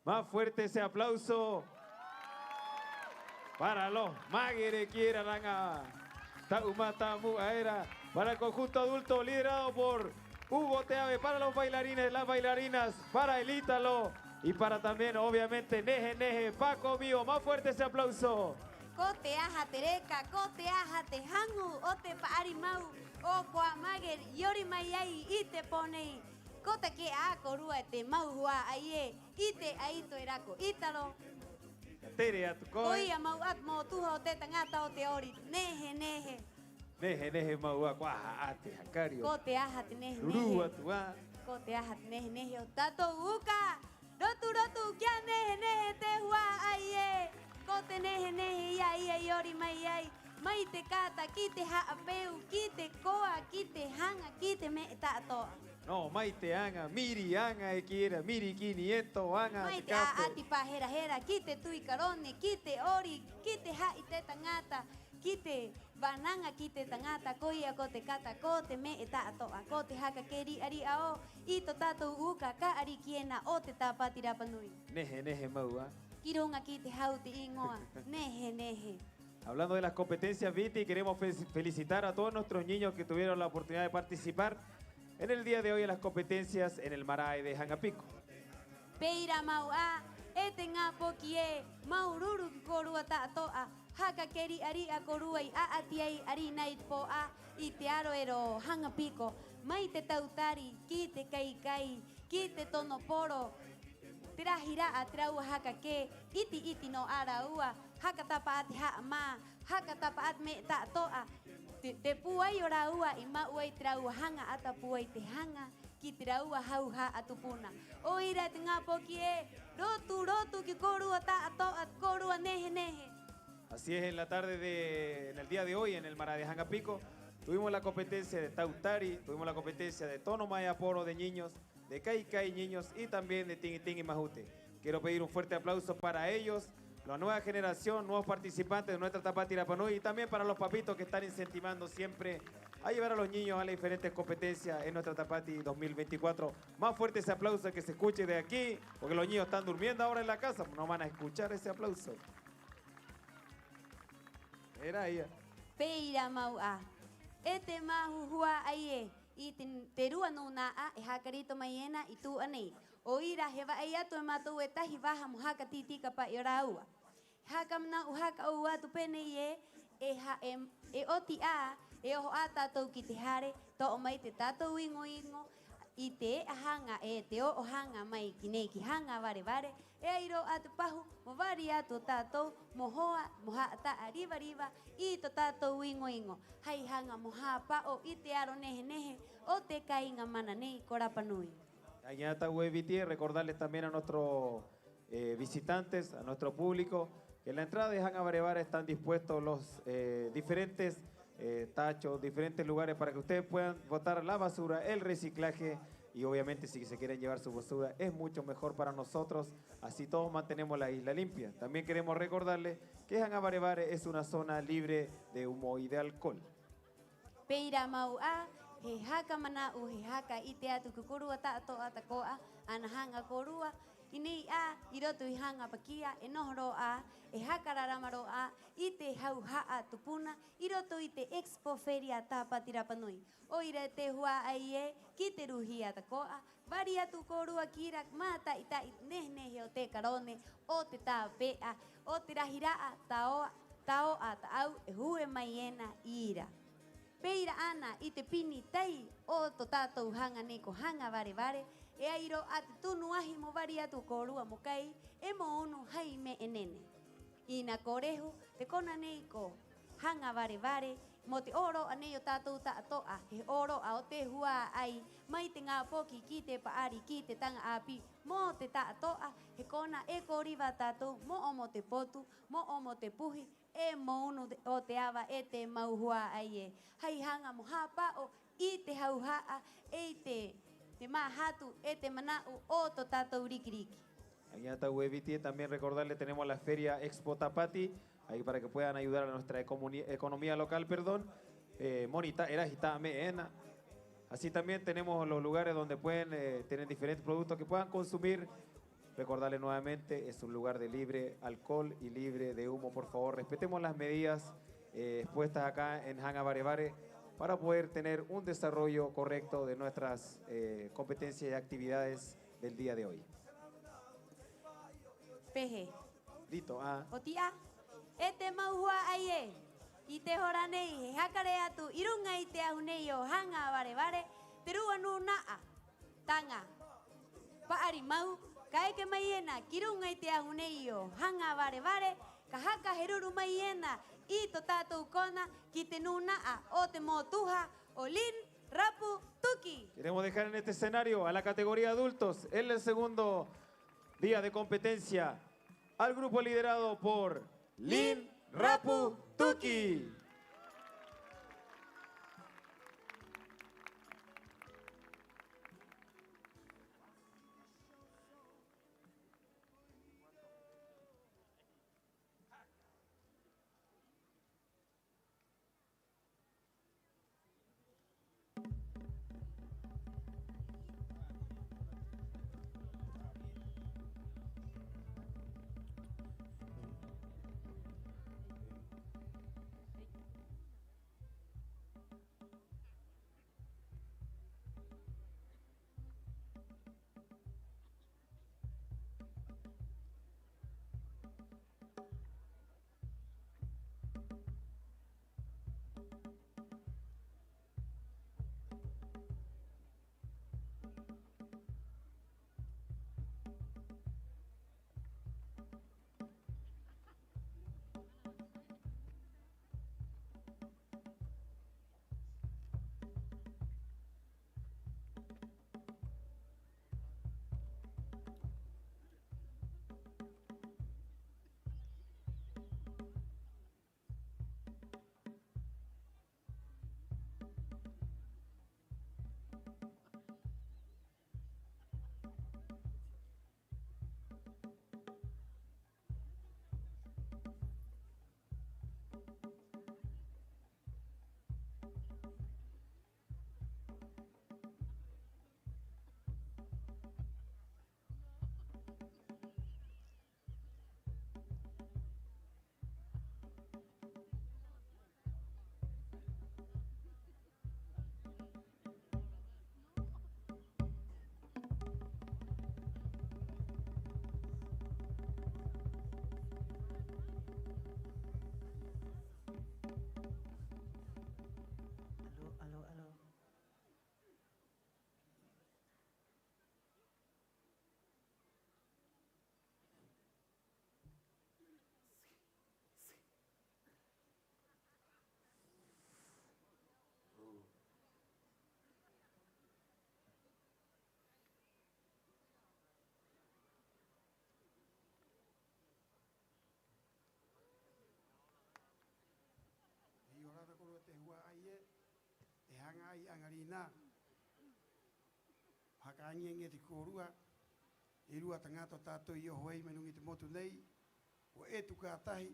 Más fuerte ese aplauso para los Magere ki era, raŋa ta'u matamu'a era, para el conjunto adulto liderado por Hugo Teave, para los bailarines, las bailarinas, para el Ítalo y para también, obviamente, Nehe Nehe, Paco mío. Más fuerte ese aplauso. Ko te aha te reka, ko te aha te haŋu o te pa'ari mau o Kuā Magere i ori mai ai i te pō nei. Ko take'a 'ā kōrua e te mau hua'ai ē, 'i te 'aito era ko Ítalo. Ka tere atu koe. Koia mau 'ā te motuha o te taŋata o te ori, nehe-nehe. Nehe-nehe mau 'ā, ko aha 'ā te hakari o... Ko te aha te nehe-nehe. Rurū atu 'ā. Ko te aha te nehe-nehe o te tātou uka. Rotu-rotu ki a Nehe-nehe te hua'ai ē. Ko te nehe-nehe ia, ia i ori mai ai. Mai te kata ki te ha'apeu, ki te koa, ki te haŋa, ki te me'e ta'ato'a. No, mai te aŋa, miri aŋa e kī era, miri ki nieto, aŋa te kapu. Mai te 'a'ati pahera-hera, ki te tui karone, ki te ori, ki te ha'i te taŋata, ki te vānaŋa ki te taŋata, koia ko te kata, ko te me'e ta'ato'a, ko te haka kē ri'a-ri'a 'ō i tō tātou uka ka 'ariki ena o te Tāpati Rapa Nui. Nehe-nehe mau 'ā. Ki ruŋa ki te hau te 'īŋoa, nehe-nehe. Hablando de las competencias, Viti, queremos fe-, felicitar a todos nuestros niños que tuvieron la oportunidad de participar en el día de hoy en las competencias en el marae de Haŋa Piko. Pē ira mau 'ā, e te ŋā poki ē, māuru-uru ki a kōrua ta'ato'a, haka kē ri'a-ri'a a kōrua i 'a'ati ai 'arīnā i te pō 'ā, i te aro era o Haŋa Piko, mai te tautari ki te kai-kai, ki te tono poro, te rahi ra'a te rāua haka kē, 'iti-'iti nō 'ā rāua, haka tapa 'ā te ha'amā, haka tapa 'ā te me'e ta'ato'a, te, te pūai o rāua i ma'u ai te rāua haŋa 'ata pūai te haŋa ki te rāua hauha'a tupuna. 'O ira te ŋā poki ē, rotu-rotu ki a kōrua ta'ato'a, kōrua nehe-nehe. Así es, en la tarde de, en el día de hoy, en el marae de Haŋa Piko, tuvimos la competencia de tautari, tuvimos la competencia de tono maea poro de niños, de kai-kai niños y también de tiŋi-tiŋi mahute. Quiero pedir un fuerte aplauso para ellos, la nueva generación, nuevos participantes de nuestra Tapati Rapa Nui y también para los papitos que están incentivando siempre a llevar a los niños a las diferentes competencias en nuestra Tapati dos mil veinticuatro. Más fuerte ese aplauso que se escuche de aquí, porque los niños están durmiendo ahora en la casa, no van a escuchar ese aplauso. Era ia. Pē ira mau 'ā. E te māhu hua'ai ē, i te, te rua nūna'a e haka rito mai ena i tū'a nei. 'O ira he va'ai atu e mātou e tahi vaha mo haka tī-tika pa'i o rāua. He haka mana'u haka 'ou atu pē nei ē, e ha-, e, e oti 'ā, e oho 'ā tātou ki te hare, to'o mai te tātou iŋo-iŋo i te e'a haŋa 'e te o'o haŋa mai ki nei ki Haŋa Vare-vare, e ai rō 'ā te pahu mo vari atu o tātou mo hoa, mo ha'ata'a riva-riva i tō tātou iŋo-iŋo, hai haŋa mo hāpa'o i te aro nehe-nehe o te kāiŋa mana nei ko Rapa Nui. Aŋi atu, Viti, recordarles también a nuestro eh, visitantes, a nuestro público, que en la entrada de Haŋa Vare-vare están dispuestos los, eh, diferentes, eh, tachos, diferentes lugares para que ustedes puedan botar la basura, el reciclaje, y obviamente si se quieren llevar su basura es mucho mejor para nosotros, así todos mantenemos la isla limpia. También queremos recordarles que Haŋa Vare-vare es una zona libre de humo y de alcohol. Pē ira mau 'ā, he haka mana'u, he haka 'ite atu ki a kōrua ta'ato'a tako'a, ana haŋa kōrua i nei 'ā, 'i roto i Haŋa Pakia, e noho rō 'ā, e haka rarama rō 'ā i te hauha'a tupuna, 'i roto i te Expo Feria Tāpati Rapa Nui. 'O ira e te hua'ai ē, ki te ruhia tako'a, vari atu kōrua ki ira, māta'i-ta'i te nehe-nehe o te karone, o te tāpe'a, o te rahi ra'a, tao'a, tao'a ta'au e hue mai ena 'i ira. Pē ira 'ana i te pini tai o tō tātou haŋa nei ko Haŋa Vare-vare, e ai rō 'ā te tunu ahi mo vari atu o kōrua mo kai 'e mo unu hai me'e nene. 'Ina ko rehu te kona nei ko Haŋa Vare-vare, mo te 'ōro'a nei o tātou ta'ato'a, he 'ōro'a o te hua'ai, mai te ŋā poki ki te pa'ari, ki te taŋa 'āpī, mo te ta'ato'a, he kona e ko riva a tātou mo 'omo te potu, mo 'omo te puhi, 'e mo unu o te ava e te mau hua'ai ē. Hai haŋa mo hāpa'o i te hauha'a, 'e i te, te māhatu, 'e te mana'u o tō tātou riki-riki. Aŋi atu, Viti, también recordarle, tenemos la Feria Expo Tapati, ahí para que puedan ayudar a nuestra ecomuni-, economía local, perdón. Eh, moni ta'e rahi ta'a me'e ena. Así también tenemos los lugares donde pueden, eh, tener diferentes productos que puedan consumir Recordarle nuevamente, es un lugar de libre alcohol y libre de humo. Por favor, respetemos las medidas, eh, expuestas acá en Haŋa Vare Vare para poder tener un desarrollo correcto de nuestras, eh, competencias y actividades del día de hoy. Pē hē. Rito, ah. Ko ti'a, e te mau hua'ai ē, 'i te hora nei he haka rē atu 'i ruŋa i te ahu nei o Haŋa Vare Vare te rua nūna'a taŋa pa'ari mau ka eke mai ena ki ruŋa i te ahu nei o Haŋa Vare Vare, ka haka heruru mai ena i to tātou kona ki te nūna'a o te motuha o Lin Rapu Tuki. Queremos dejar en este escenario a la categoría adultos en el segundo día de competencia al grupo liderado por Lin Rapu Tuki. Aló, aló, aló. E 'iorana kōrua te hua'ai ē, e haŋa ai 'aŋarinā. Haka aŋi-aŋi e te kōrua, e rua taŋata o tātou i oho ai mai ruŋa i te motu nei, ko Etu ka tahi,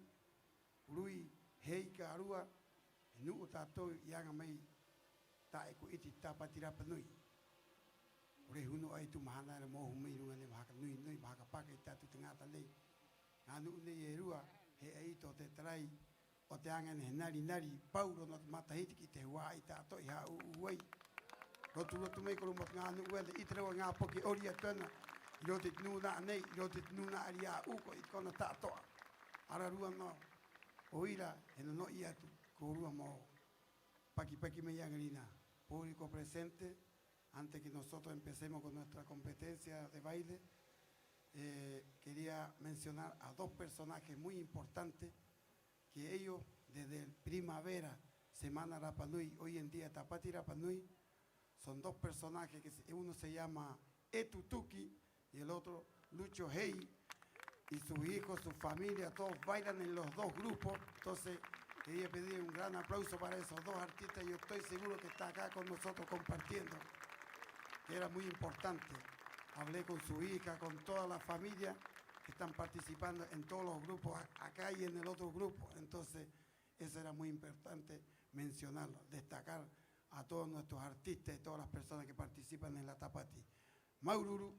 ko Rui Hei ka rua, he nu'u o tātou i aŋa mai ta'e ko 'iti Tāpati Rapa Nui. Ko rehu nō 'ā i tū mahana era mo oho mai ruŋa nei mo haka nui-nui, mo haka paka i te tātou taŋata nei. Ŋā nu'u nei e rua, he 'a'ito o te tarai o te aŋa ena he nari-nari paurō nō te matahiti ki te hua'ai ta'ato'a i hā'ū'ū ai. Rotu-rotu mai kōrua mo te ŋā nu'u ena, 'ite rō ŋā poki 'ori atu ena 'i roto i te nūna'a nei, 'i roto i te nūna'a ria'ū ko 'i te kona ta'ato'a. Ararua nō, 'o ira he no-no'i atu kōrua mo paki-paki mai 'aŋarinā. Público presente, antes que nosotros empecemos con nuestra competencia de baile, eh, quería mencionar a dos personajes muy importantes que ellos, desde el Primavera, Semana Rapa Nui, hoy en día Tāpati Rapa Nui, son dos personajes que se, uno se llama Etu Tuki y el otro Lucho Hei, y sus hijos, su familia, todos bailan en los dos grupos. Entonces, quería pedir un gran aplauso para esos dos artistas. Yo estoy seguro que está acá con nosotros compartiendo, que era muy importante. Hablé con su hija, con toda la familia que están participando en todos los grupos, a-, acá y en el otro grupo. Entonces, eso era muy importante mencionarlo, destacar a todos nuestros artistas y todas las personas que participan en la Tāpati. Māuru-uru.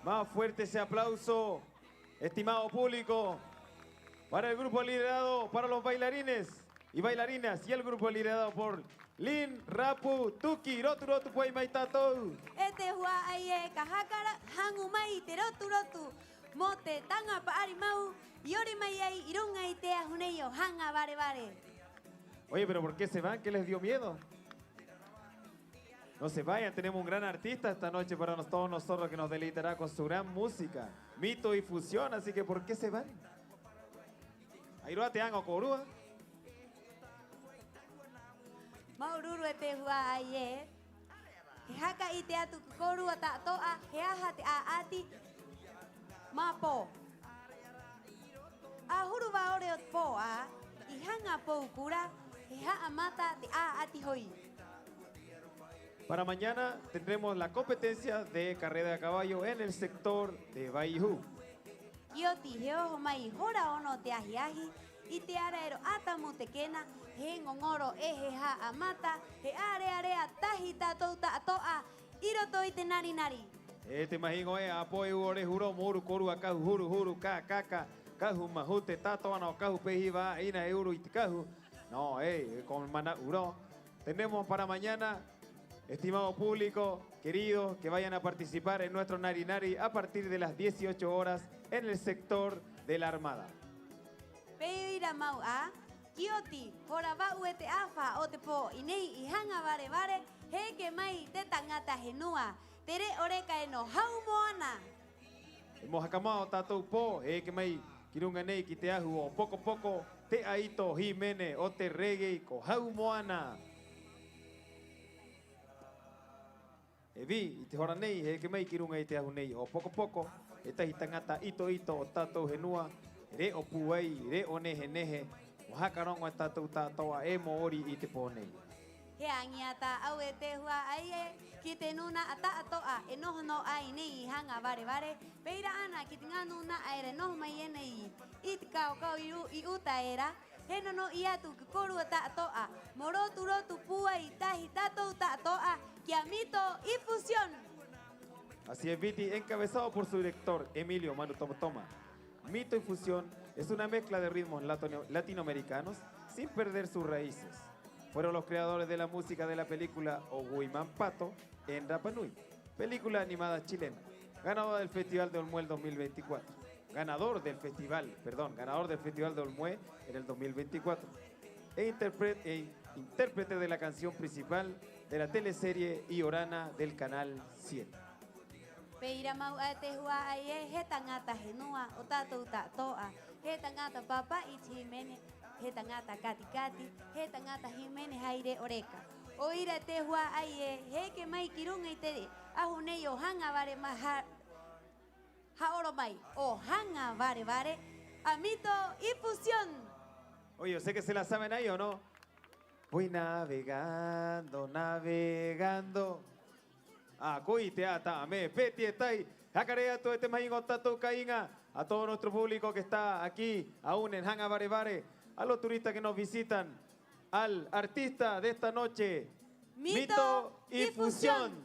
Más fuerte ese aplauso, estimado público, para el grupo liderado, para los bailarines y bailarinas y el grupo liderado por Lin Rapu Tuki. Rotu-rotu pūai mai tātou. E te hua'ai ē, ka haka haŋu mai i te rotu-rotu mo te taŋa pa'ari mau i ori mai ai 'i ruŋa i te ahu nei o Haŋa Vare-vare. Oye, pero ¿por qué se van? ¿Qué les dio miedo? No se vayan, tenemos un gran artista esta noche para nos-, todos nosotros que nos deleitará con su gran música, Mito y Fusión, así que ¿por qué se van? ¿Ai rō te aŋa o kōrua? Māuru-uru e te hua'ai ē. He haka 'ite atu ki a kōrua ta'ato'a he aha te 'a'ati mā pō. 'Ahuru va'ore o te pō 'ā, i Haŋa Poukura, he ha'amata te 'a'ati hoi. Para mañana tendremos la competencia de carrera de caballo en el sector de Vaihū. Ki oti he oho mai hora ono o te ahi-ahi, 'i te ara era o 'Atamu Tekena, he ŋoŋoro 'e he ha'amata, he 'ārea-rea tahi tātou ta'ato'a 'i roto i te nari-nari. E te mahiŋo ē, 'āpō e u'o rehu rō mo uru kōrua kahu huru-huru, ka-ka-ka, kahu mahute, ta'ato'a nō kahu pē hiva 'ā'ina e uru i te kahu. No, e, e ko mana'u rō. Tenemos para mañana, estimado público querido, que vayan a participar en nuestro nari-nari a partir de las dieciocho horas en el sector de la Armada. Pē ira mau 'ā, ki oti, hora va'u e te 'afa o te pō 'i nei 'i Haŋa Vare-vare, he eke mai te taŋata henua, te re'o reka ena o Hau Moana. E mo haka mao o tātou pō, he eke mai ki ruŋa nei ki te ahu o Poko-poko, te 'aito hīmene o te reggae ko Hau Moana. E vī, 'i te hora nei, he eke mai ki ruŋa i te ahu nei o Poko-poko, e tahi taŋata 'ito-'ito o tātou henua, re'o pūai, re'o nehe-nehe, mo haka roŋo e tātou ta'ato'a 'e mo ori i te pō nei. He aŋi 'ā tā'au e te hua'ai ē, ki te nūna'a ta'ato'a e noho nō 'ā 'i nei 'i Haŋa Vare-vare, pē ira 'ana ki te ŋā nūna'a era e noho mai ena 'i, 'i te kao-kao 'i u-, 'i uta era, he no-no'i atu ki a kōrua ta'ato'a, mo rotu-rotu pūai tahi tātou ta'ato'a, ki a Mito y Fusión. Así es, Viti, encabezado por su director, Emilio Manu Tomo Toma. Mito y Fusión es una mezcla de ritmos latino-, latinoamericanos sin perder sus raíces. Fueron los creadores de la música de la película Oguy Mampato en Rapa Nui, película animada chilena, ganadora del Festival de Olmué el dos mil veinticuatro. Ganador del festival, perdón, ganador del Festival de Olmué en el dos mil veinticuatro. E interpre-, e in-, intérprete de la canción principal de la teleserie Iorana del Canal siete. Pē ira mau 'ā e te hua'ai ē, he taŋata henua o tātou ta'ato'a, he taŋata pāpa'i i te hīmene, he taŋata kati-kati, he taŋata hīmene hai re'o reka. 'O ira e te hua'ai ē, he eke mai ki ruŋa i te ahu nei o Haŋa Vare-, ma-, ha-, ha'aoroma'i, o Haŋa Vare-vare, a Mito y Fusión. Oye, yo sé que se la saben ahí, ¿o no? Voy navegando, navegando. A koe i te 'ata 'ā, me peti e tahi. Haka rē atu e te mahiŋo o tātou kāiŋa, a todo nuestro público que está aquí aún en Haŋa Vare-vare, a los turistas que nos visitan, al artista de esta noche, Mito y Fusión.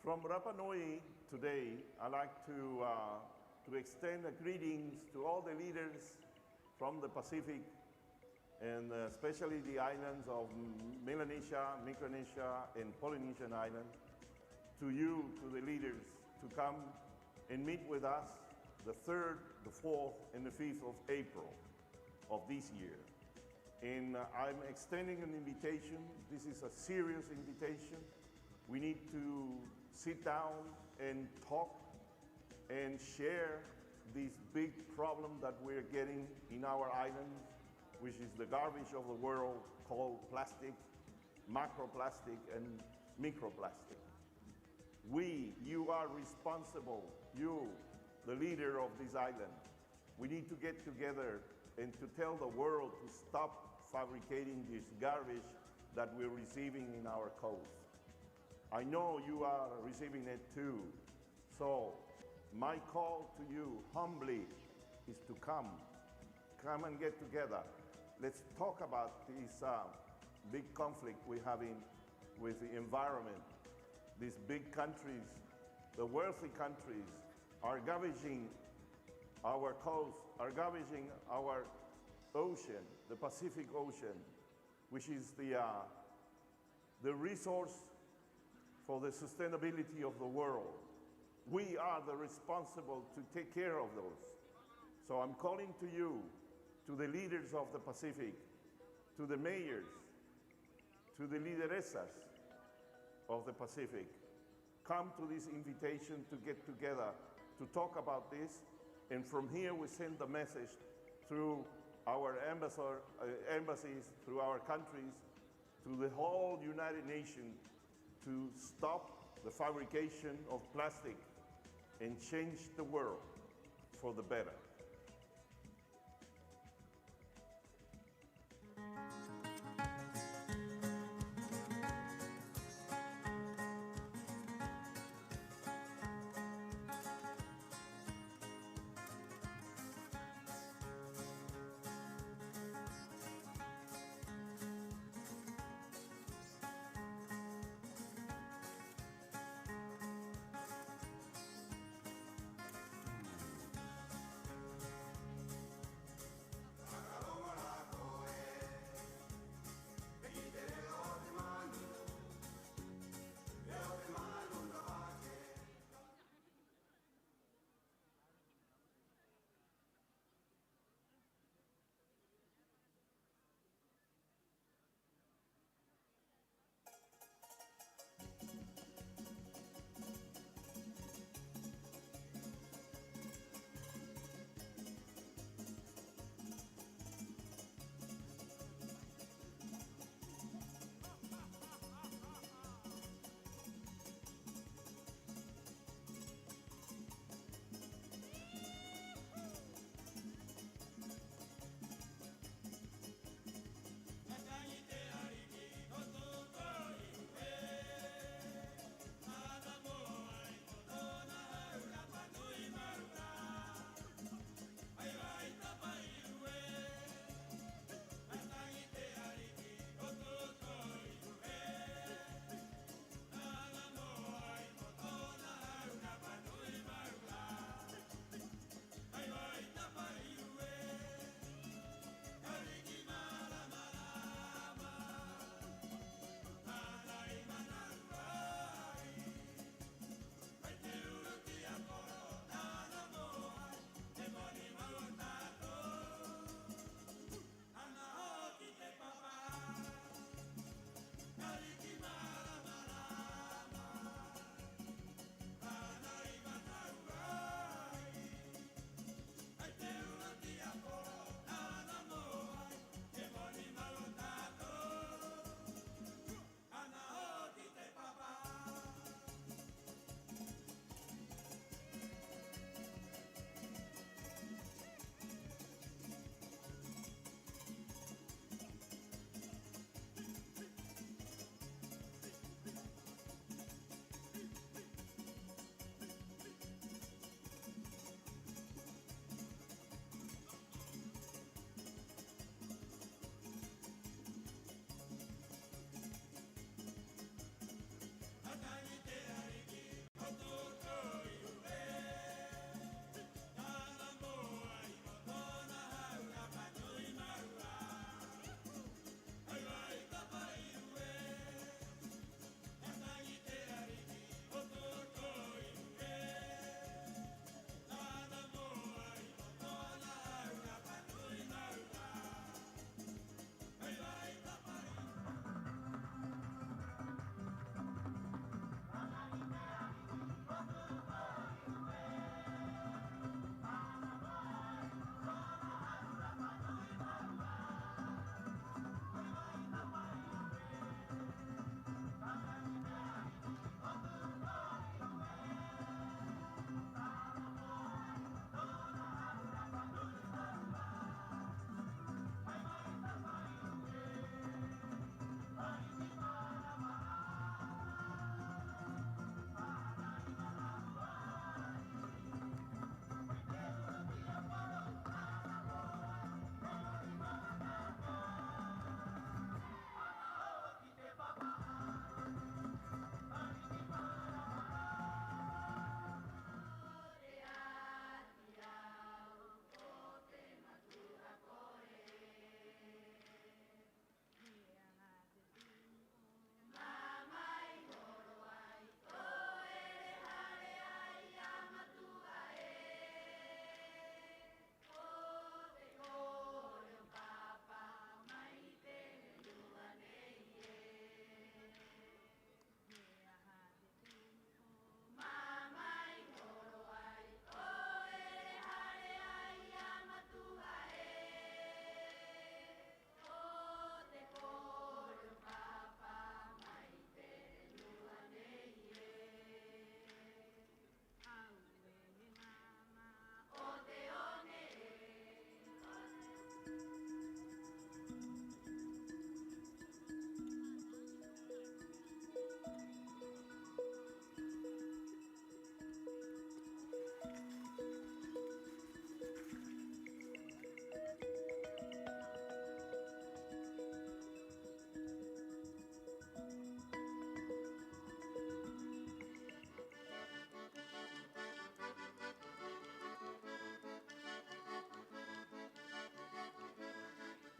From Rapa Nui today, I'd like to, uh, to extend a greetings to all the leaders from the Pacific, and, uh, especially the islands of Melanesia, Micronesia, and Polynesian islands, to you, to the leaders, to come and meet with us the third, the fourth, and the fifth of April of this year. And, uh, I'm extending an invitation. This is a serious invitation. We need to sit down and talk and share this big problem that we're getting in our island, which is the garbage of the world called plastic, macroplastic and microplastic. We, you are responsible, you, the leader of this island. We need to get together and to tell the world to stop fabricating this garbage that we're receiving in our coast. I know you are receiving it too. So my call to you humbly is to come. Come and get together. Let's talk about this, uh, big conflict we're having with the environment. These big countries, the wealthy countries, are garbaging our coast, are garbaging our ocean, the Pacific Ocean, which is the, uh, the resource for the sustainability of the world. We are the responsible to take care of those. So I'm calling to you, to the leaders of the Pacific, to the mayors, to the lideresas of the Pacific. Come to this invitation to get together to talk about this. And from here we send the message through our ambassador, uh, embassies, through our countries, to the whole United Nations to stop the fabrication of plastic and change the world for the better.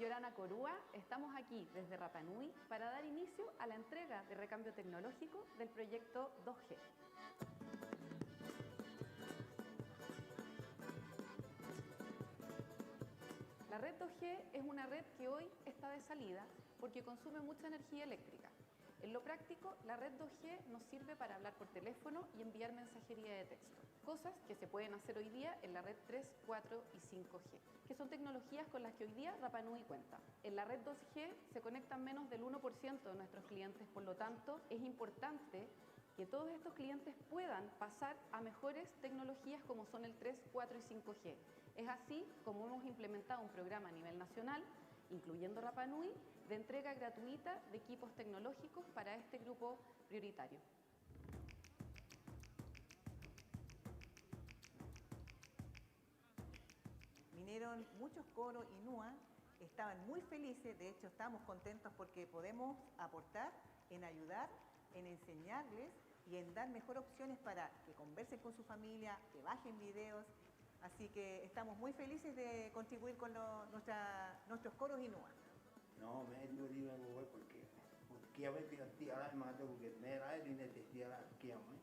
'Iorana kōrua, estamos aquí desde Rapa Nui para dar inicio a la entrega de recambio tecnológico del proyecto dos G. La red dos G es una red que hoy está de salida porque consume mucha energía eléctrica. En lo práctico, la red dos G nos sirve para hablar por teléfono y enviar mensajería de texto, cosas que se pueden hacer hoy día en la red tres, cuatro y cinco G, que son tecnologías con las que hoy día Rapa Nui cuenta. En la red dos G se conectan menos del uno por ciento de nuestros clientes, por lo tanto, es importante que todos estos clientes puedan pasar a mejores tecnologías como son el tres, cuatro y cinco G. Es así como hemos implementado un programa a nivel nacional, incluyendo Rapa Nui, de entrega gratuita de equipos tecnológicos para este grupo prioritario. Vinieron muchos coros Inúa, estaban muy felices, de hecho estamos contentos porque podemos aportar en ayudar, en enseñarles y en dar mejor opciones para que conversen con su familia, que bajen videos. Así que estamos muy felices de contribuir con lo-, nuestra, nuestros coros Inúa. Nō, me'e riva-riva e au, porque, porque a veces o ti'a ra'a e mātou, porque me'e ra'e rinete ti'a ra'a ki a mai.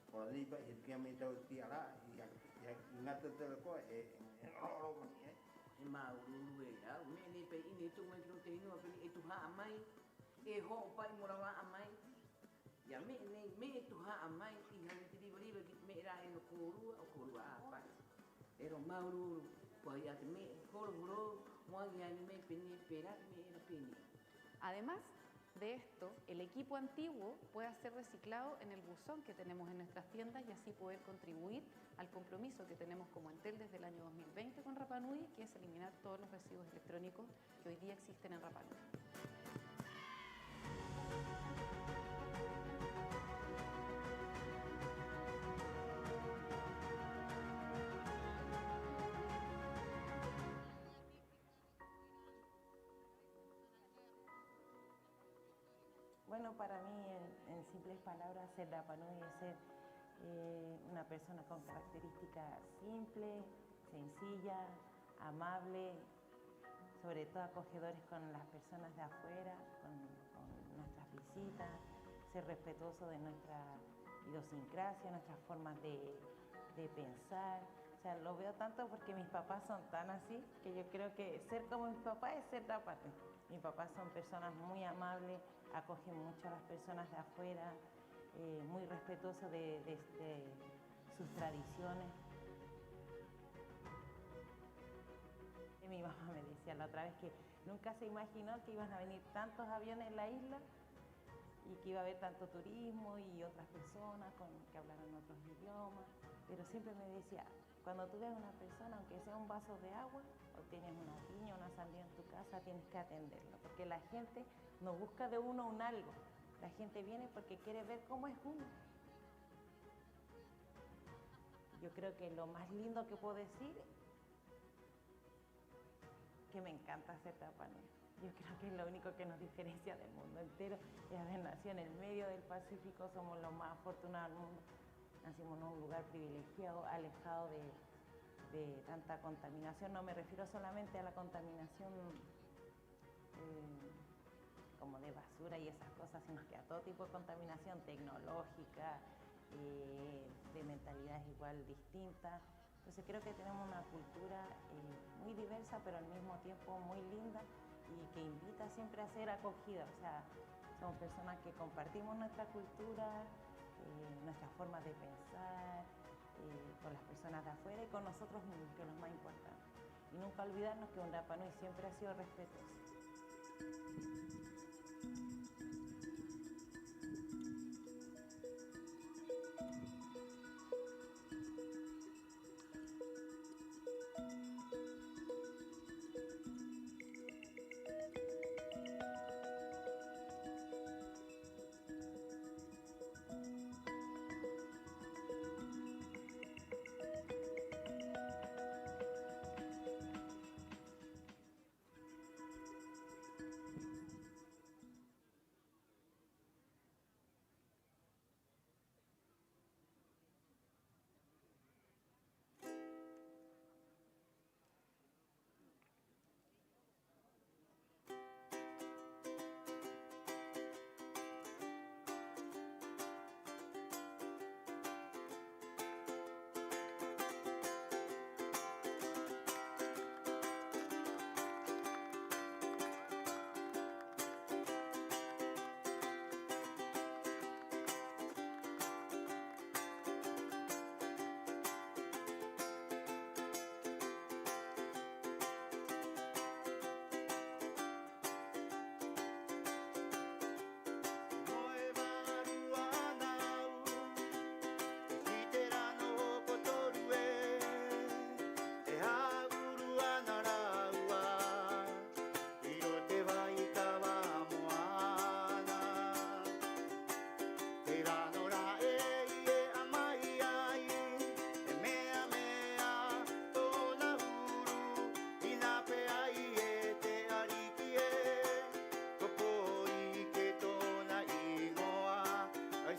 Ko rā nei pa'i he ti'a mai tau ti'a ra'a, i a, i a, i ŋata te rā koe, e, e roro mai, e. He māuru-uru e au, me'e nei pa'i nei tu'u mai ki roto i te Inua pē nei e tuha'a mai, e ho'o pa'i mo rava'a mai. I a me'e nei, me'e tuha'a mai, i haŋa i te riva-riva ki te me'e ra'e nō kōrua, o kōrua 'ā pa'i. Pero māuru-uru, ko ai 'ā te me'e horo-horo mo aŋi-aŋi mai pē nei, pē rā te me'e era pē nei. Además de esto, el equipo antiguo puede ser reciclado en el buzón que tenemos en nuestras tiendas y así poder contribuir al compromiso que tenemos como Entel desde el año dos mil veinte con Rapa Nui, que es eliminar todos los residuos electrónicos que hoy día existen en Rapa Nui. Bueno, para mí, en, en simples palabras, ser rapanui es ser, eh, una persona con características simples, sencilla, amable, sobre todo acogedores con las personas de afuera, con, con nuestras visitas, ser respetuoso de nuestra idiosincrasia, nuestras formas de, de pensar. O sea, lo veo tanto porque mis papás son tan así, que yo creo que ser como mis papás es ser rapanui. Mis papás son personas muy amables, acogen mucho a las personas de afuera, eh, muy respetuosos de, de, de sus tradiciones. Y mi mamá me decía la otra vez que nunca se imaginó que iban a venir tantos aviones en la isla y que iba a haber tanto turismo y otras personas con, que hablaran otros idiomas, pero siempre me decía, cuando tú ves a una persona, aunque sea un vaso de agua, o tienes una piña, una sandía en tu casa, tienes que atenderlo, porque la gente no busca de uno un algo, la gente viene porque quiere ver cómo es uno. Yo creo que lo más lindo que puedo decir que me encanta ser rapanui. Yo creo que es lo único que nos diferencia del mundo entero, es haber nacido en el medio del Pacífico, somos los más afortunados del mundo. Nacimos en un lugar privilegiado, alejado de, de tanta contaminación. No me refiero solamente a la contaminación, eh, como de basura y esas cosas, sino que a todo tipo de contaminación tecnológica, eh, de mentalidades igual distintas. Entonces creo que tenemos una cultura, eh, muy diversa, pero al mismo tiempo muy linda y que invita siempre a ser acogida. O sea, somos personas que compartimos nuestra cultura, eh, nuestra forma de pensar, eh, con las personas de afuera y con nosotros mismos, que es lo más importante. Y nunca olvidarnos que un rapanui siempre ha sido respetuoso.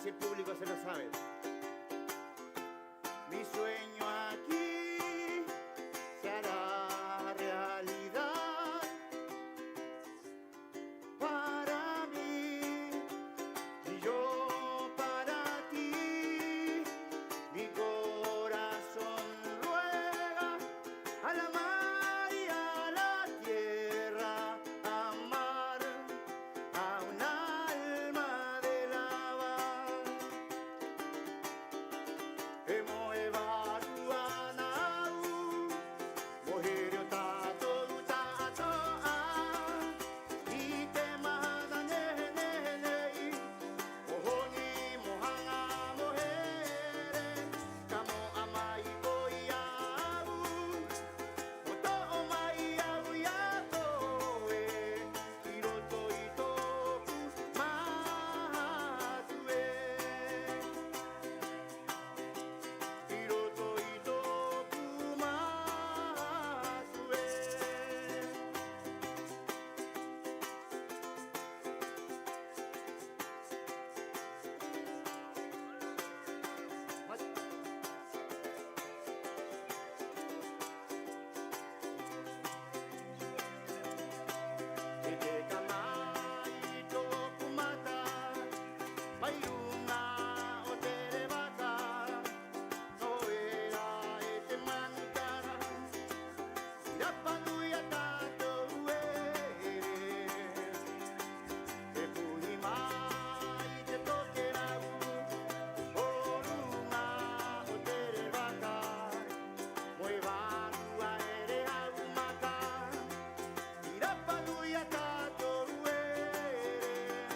El público se lo sabe. Mi sueño aquí se hará realidad. Para mí y yo para ti, mi corazón ruega a la mar y a la tierra amar a un alma de lava. E moe vārua nā au, mo here o tātou ta'ato'a i te mahana nehe-nehe nei. Mo hoŋi, mo haŋa, mo here, ka mo'a mai koia a au, mo to'o mai a au i a koe, 'i roto i tō'oku māhatu ē. 'I roto i tō'oku māhatu ē. E te kana i tō'oku mata mai ruŋa o te revaka, nō reira e te manu tara, i rapa nui a tātou ē, e puhi mai te tokerau o ruŋa o te revaka. Moe vārua here hau maka, i rapa nui a tātou ē.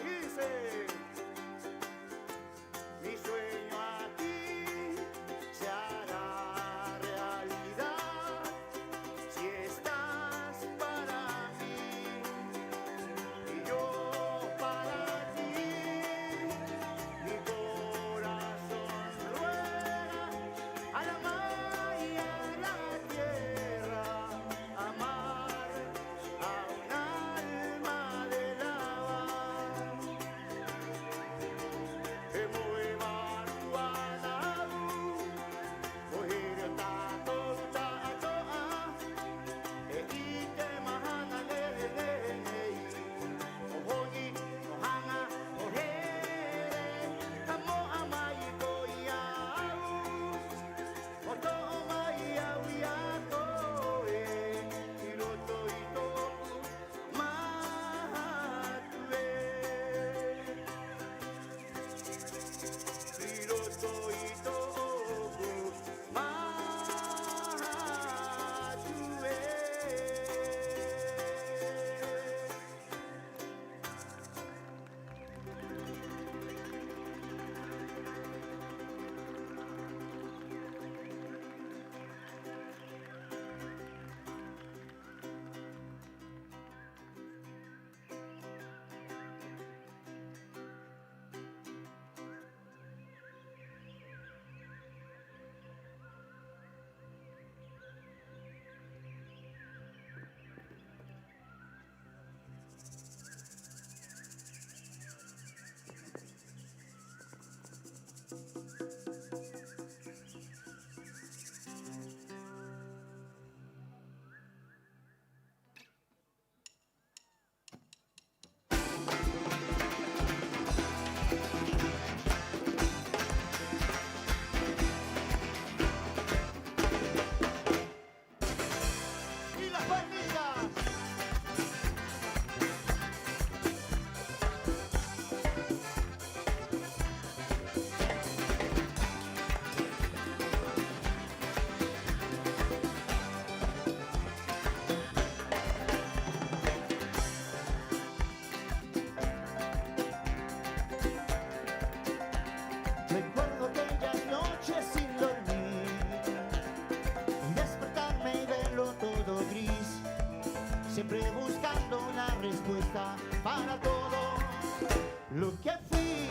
Dice: mi sueño aquí se hará realidad. Si estás para mí y yo para ti, mi corazón ruega a la mar y a la tierra amar a un alma de lava. E moe vārua nā au, mo here o tātou ta'ato'a, 'e i te mahana nehe-nehe nei. Mo hoŋi, mo haŋa, mo here, ka mo'a mai koia a au, mo to'o mai a au i a koe, 'i roto i tō'oku māhatu ē. 'I roto i tō'oku māhatu ē. Y las palmitas. Recuerdo aquellas noches sin dormir, despertarme y verlo todo gris, siempre buscando una respuesta para todo lo que fui.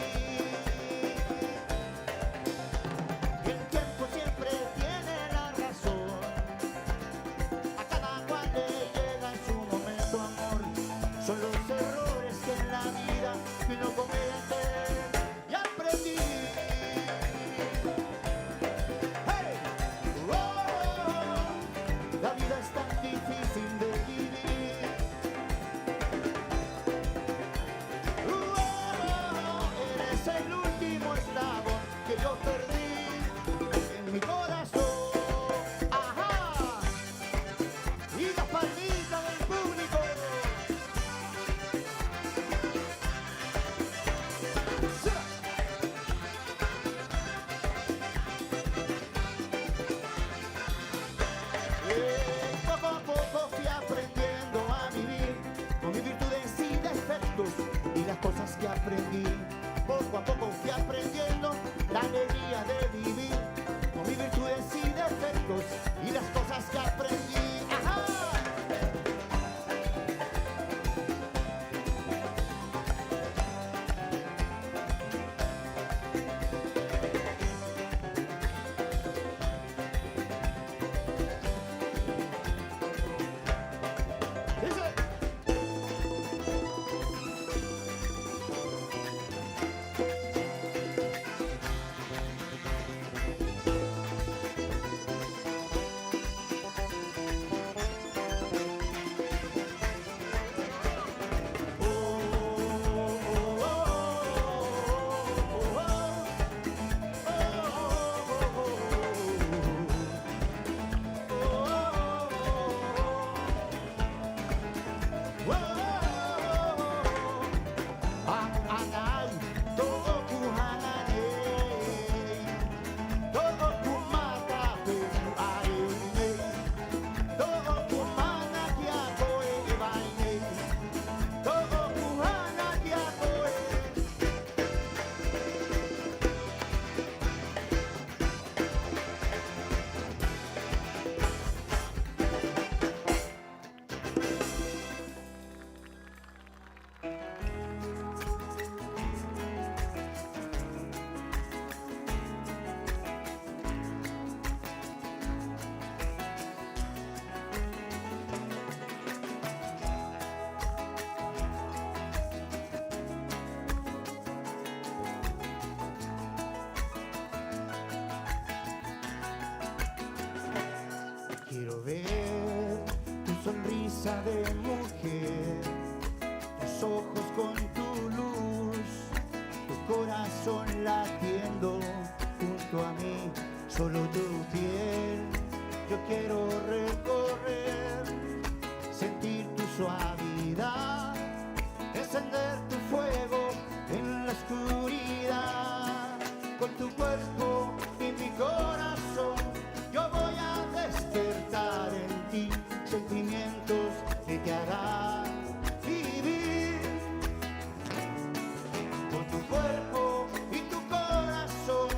El tiempo siempre tiene la razón, a cada cual le llega su momento, amor. Son los errores que en la vida uno comete. Y aprendí Con tu cuerpo y mi corazón, yo voy a despertar en ti sentimientos que te harán vivir. Con tu cuerpo y tu corazón,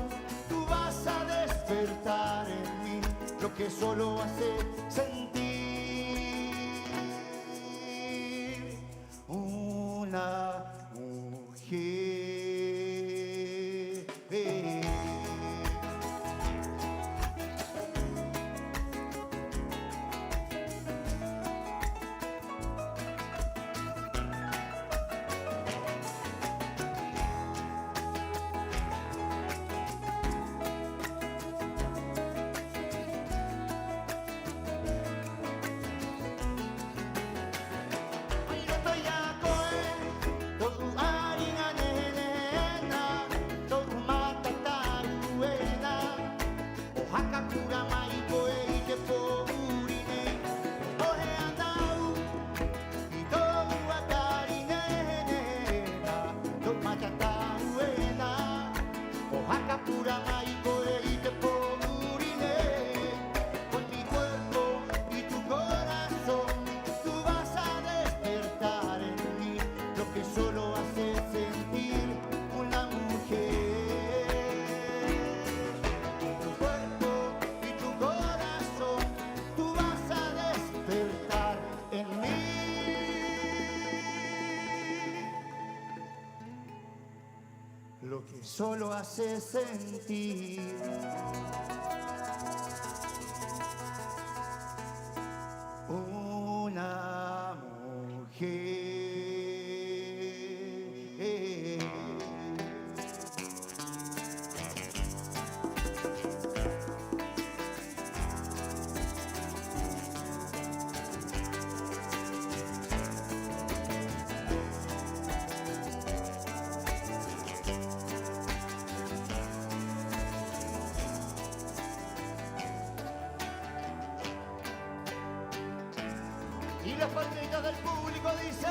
tú vas a despertar en mí lo que solo hace sentir una mujer. Hai roto i a koe tō'u 'ariŋa nehe-nehe ena, tō'u matatau ena, mo haka pura mai koe i te pōuri nei. Ko ohe 'ana a au i tō'u 'atari nehe-nehe ena, tō'u matatau ena, mo haka pura mai koe i te pōuri nei. Con mi cuerpo y tu corazón, tú vas a despertar en mí lo que solo hace sentir una mujer. Con tu cuerpo y tu corazón, tú vas a despertar en mí lo que solo hace sentir una mujer. 'I las palmitas del público dice.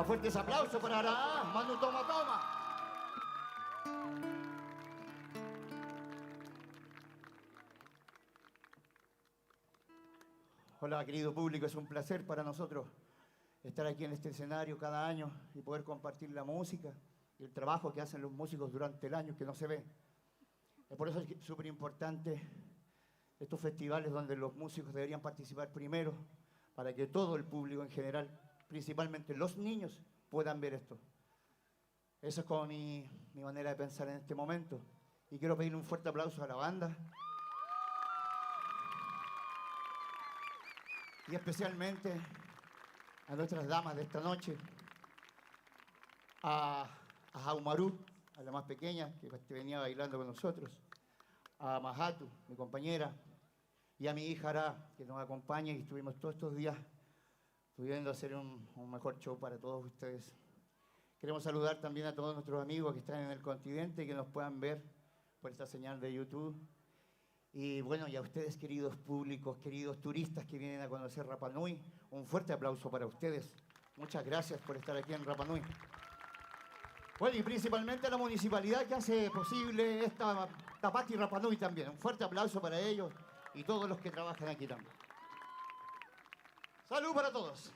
Fuertes aplausos para Ara Manu Toma Toma. Hola, querido público, es un placer para nosotros estar aquí en este escenario cada año y poder compartir la música y el trabajo que hacen los músicos durante el año que no se ve. Es por eso es que es súper importante estos festivales donde los músicos deberían participar primero, para que todo el público en general, principalmente los niños, puedan ver esto. Esa es como mi, mi manera de pensar en este momento. Y quiero pedirle un fuerte aplauso a la banda. Y especialmente a nuestras damas de esta noche, a, a Haumaru, a la más pequeña, que venía bailando con nosotros, a Mahatu, mi compañera, y a mi hija Ara, que nos acompaña y estuvimos todos estos días pudiendo hacer un, un mejor show para todos ustedes. Queremos saludar también a todos nuestros amigos que están en el continente y que nos puedan ver por esta señal de YouTube. Y bueno, y a ustedes, queridos públicos, queridos turistas que vienen a conocer Rapa Nui, un fuerte aplauso para ustedes. Muchas gracias por estar aquí en Rapa Nui. Bueno, y principalmente a la municipalidad que hace posible esta Tapati Rapa Nui también. Un fuerte aplauso para ellos y todos los que trabajan aquí también. Salud para todos.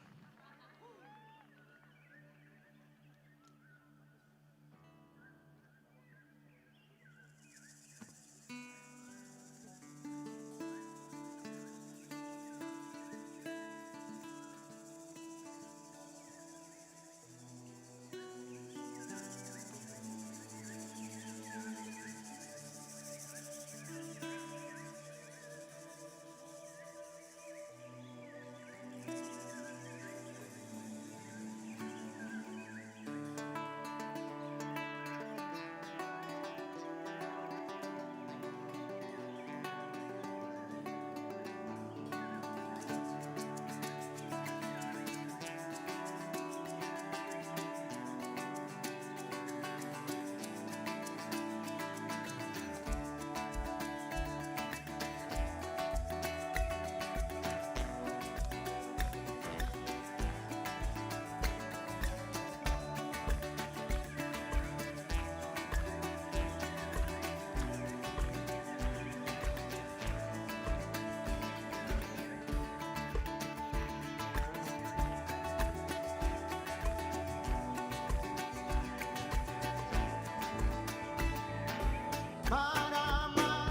Marama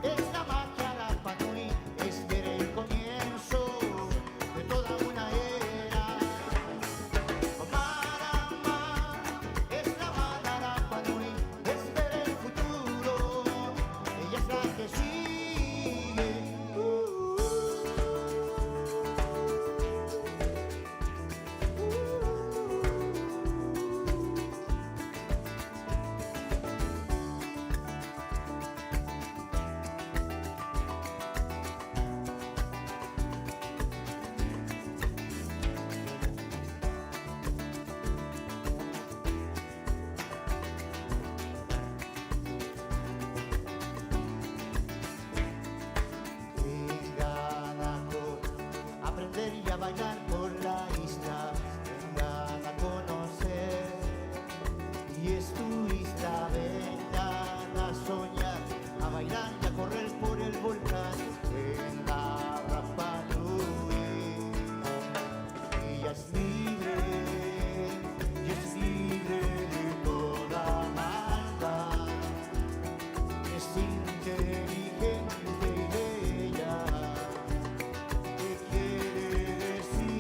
es la magia, Rapa Nui es ver el comienzo de toda una era. Marama es la banda, Rapa Nui es ver el futuro, ella es la que sigue. Uh. Vengan a co-, aprender y a bailar por la isla. Vengan a conocer, y es tu isla. Vengan a soñar, a bailar y a correr por el volcán. En la Rapa Nui ella es libre, y es libre de toda maldad. Es inteligente y bella, que quiere decir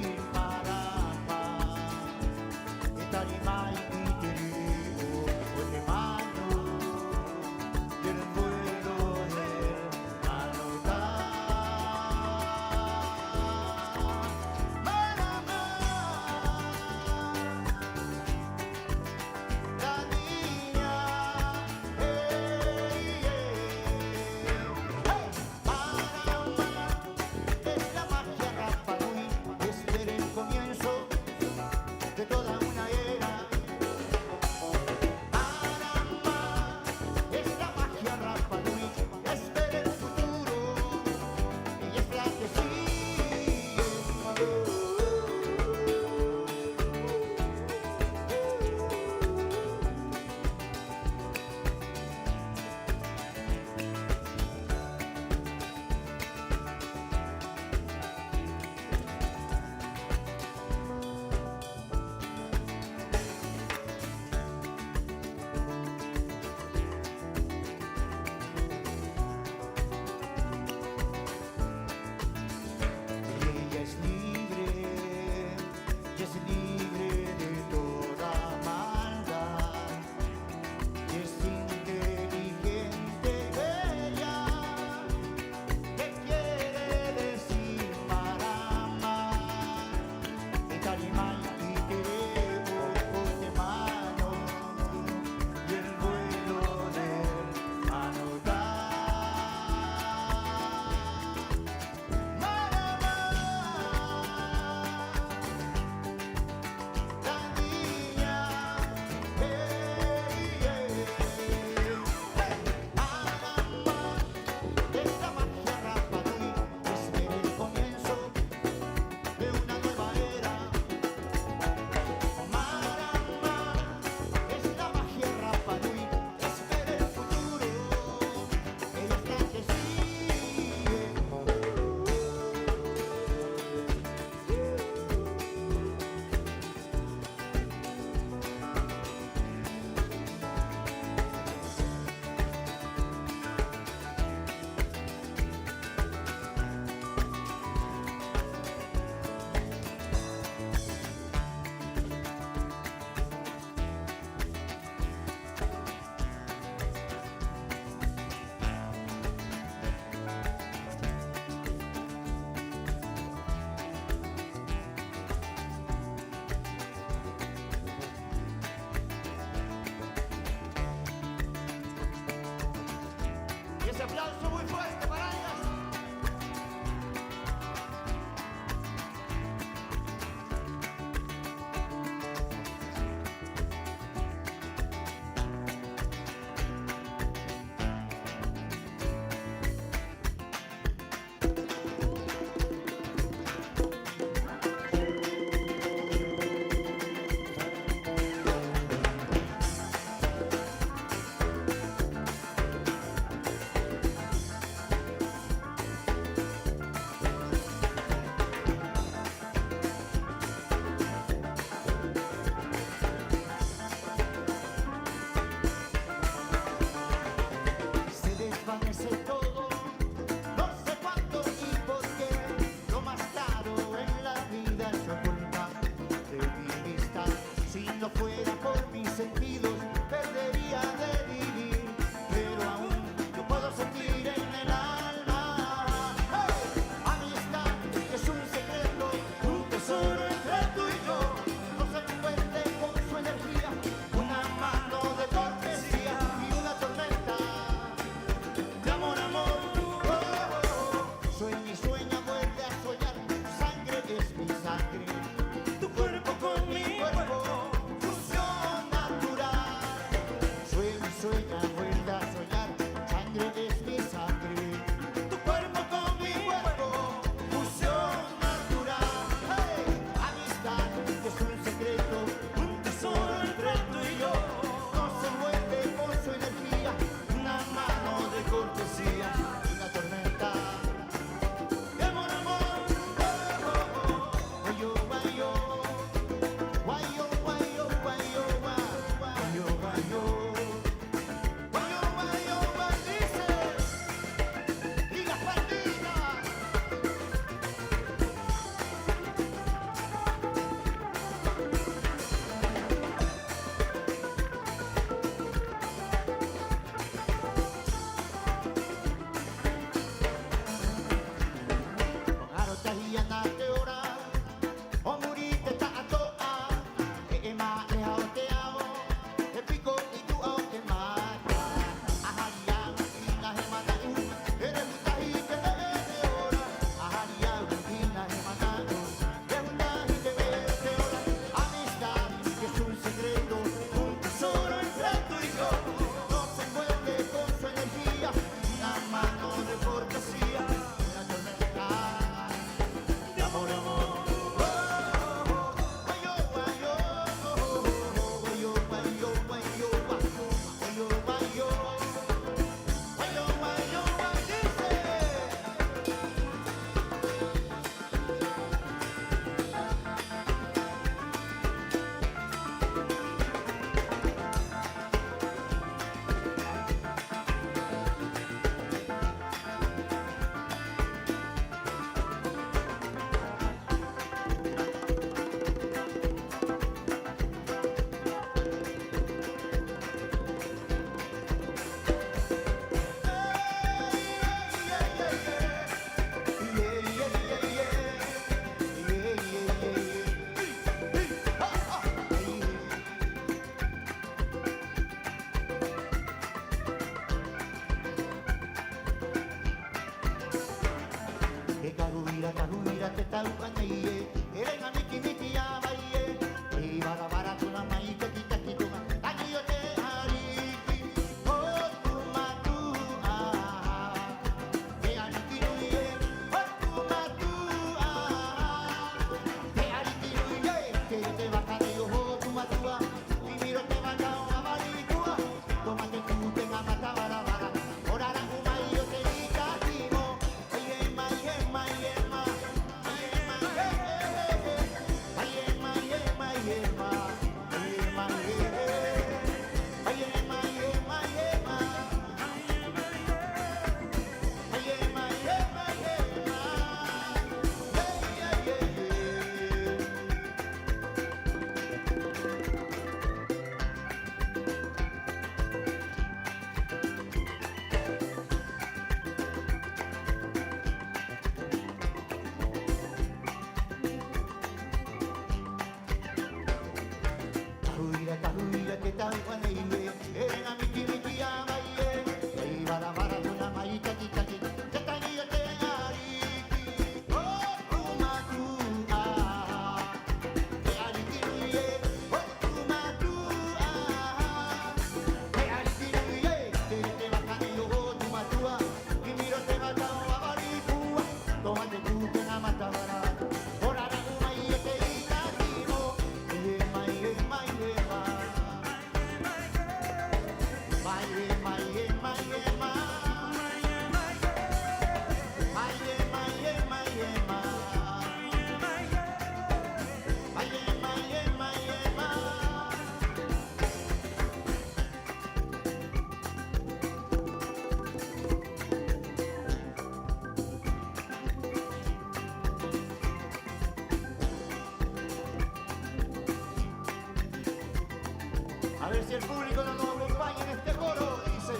El público no nos acompaña en este coro, dice.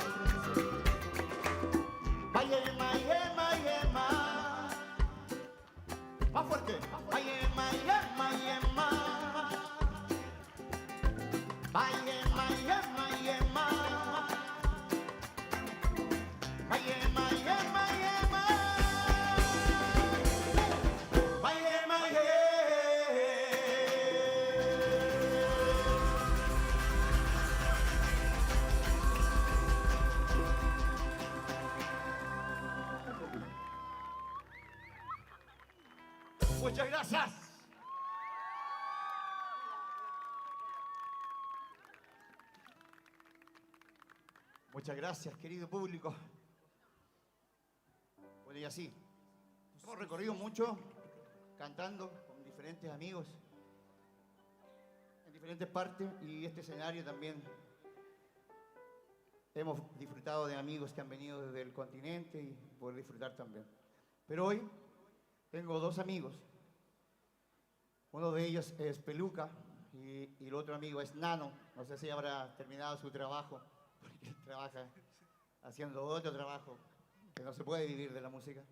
Más fuerte. Muchas gracias. Muchas gracias, querido público. Bueno, y así, hemos recorrido mucho cantando con diferentes amigos en diferentes partes, y este escenario también hemos disfrutado de amigos que han venido desde el continente y poder disfrutar también. Pero hoy tengo dos amigos. Uno de ellos es Peluca y, y el otro amigo es Nano. No sé si habrá terminado su trabajo, porque él trabaja haciendo otro trabajo que no se puede vivir de la música.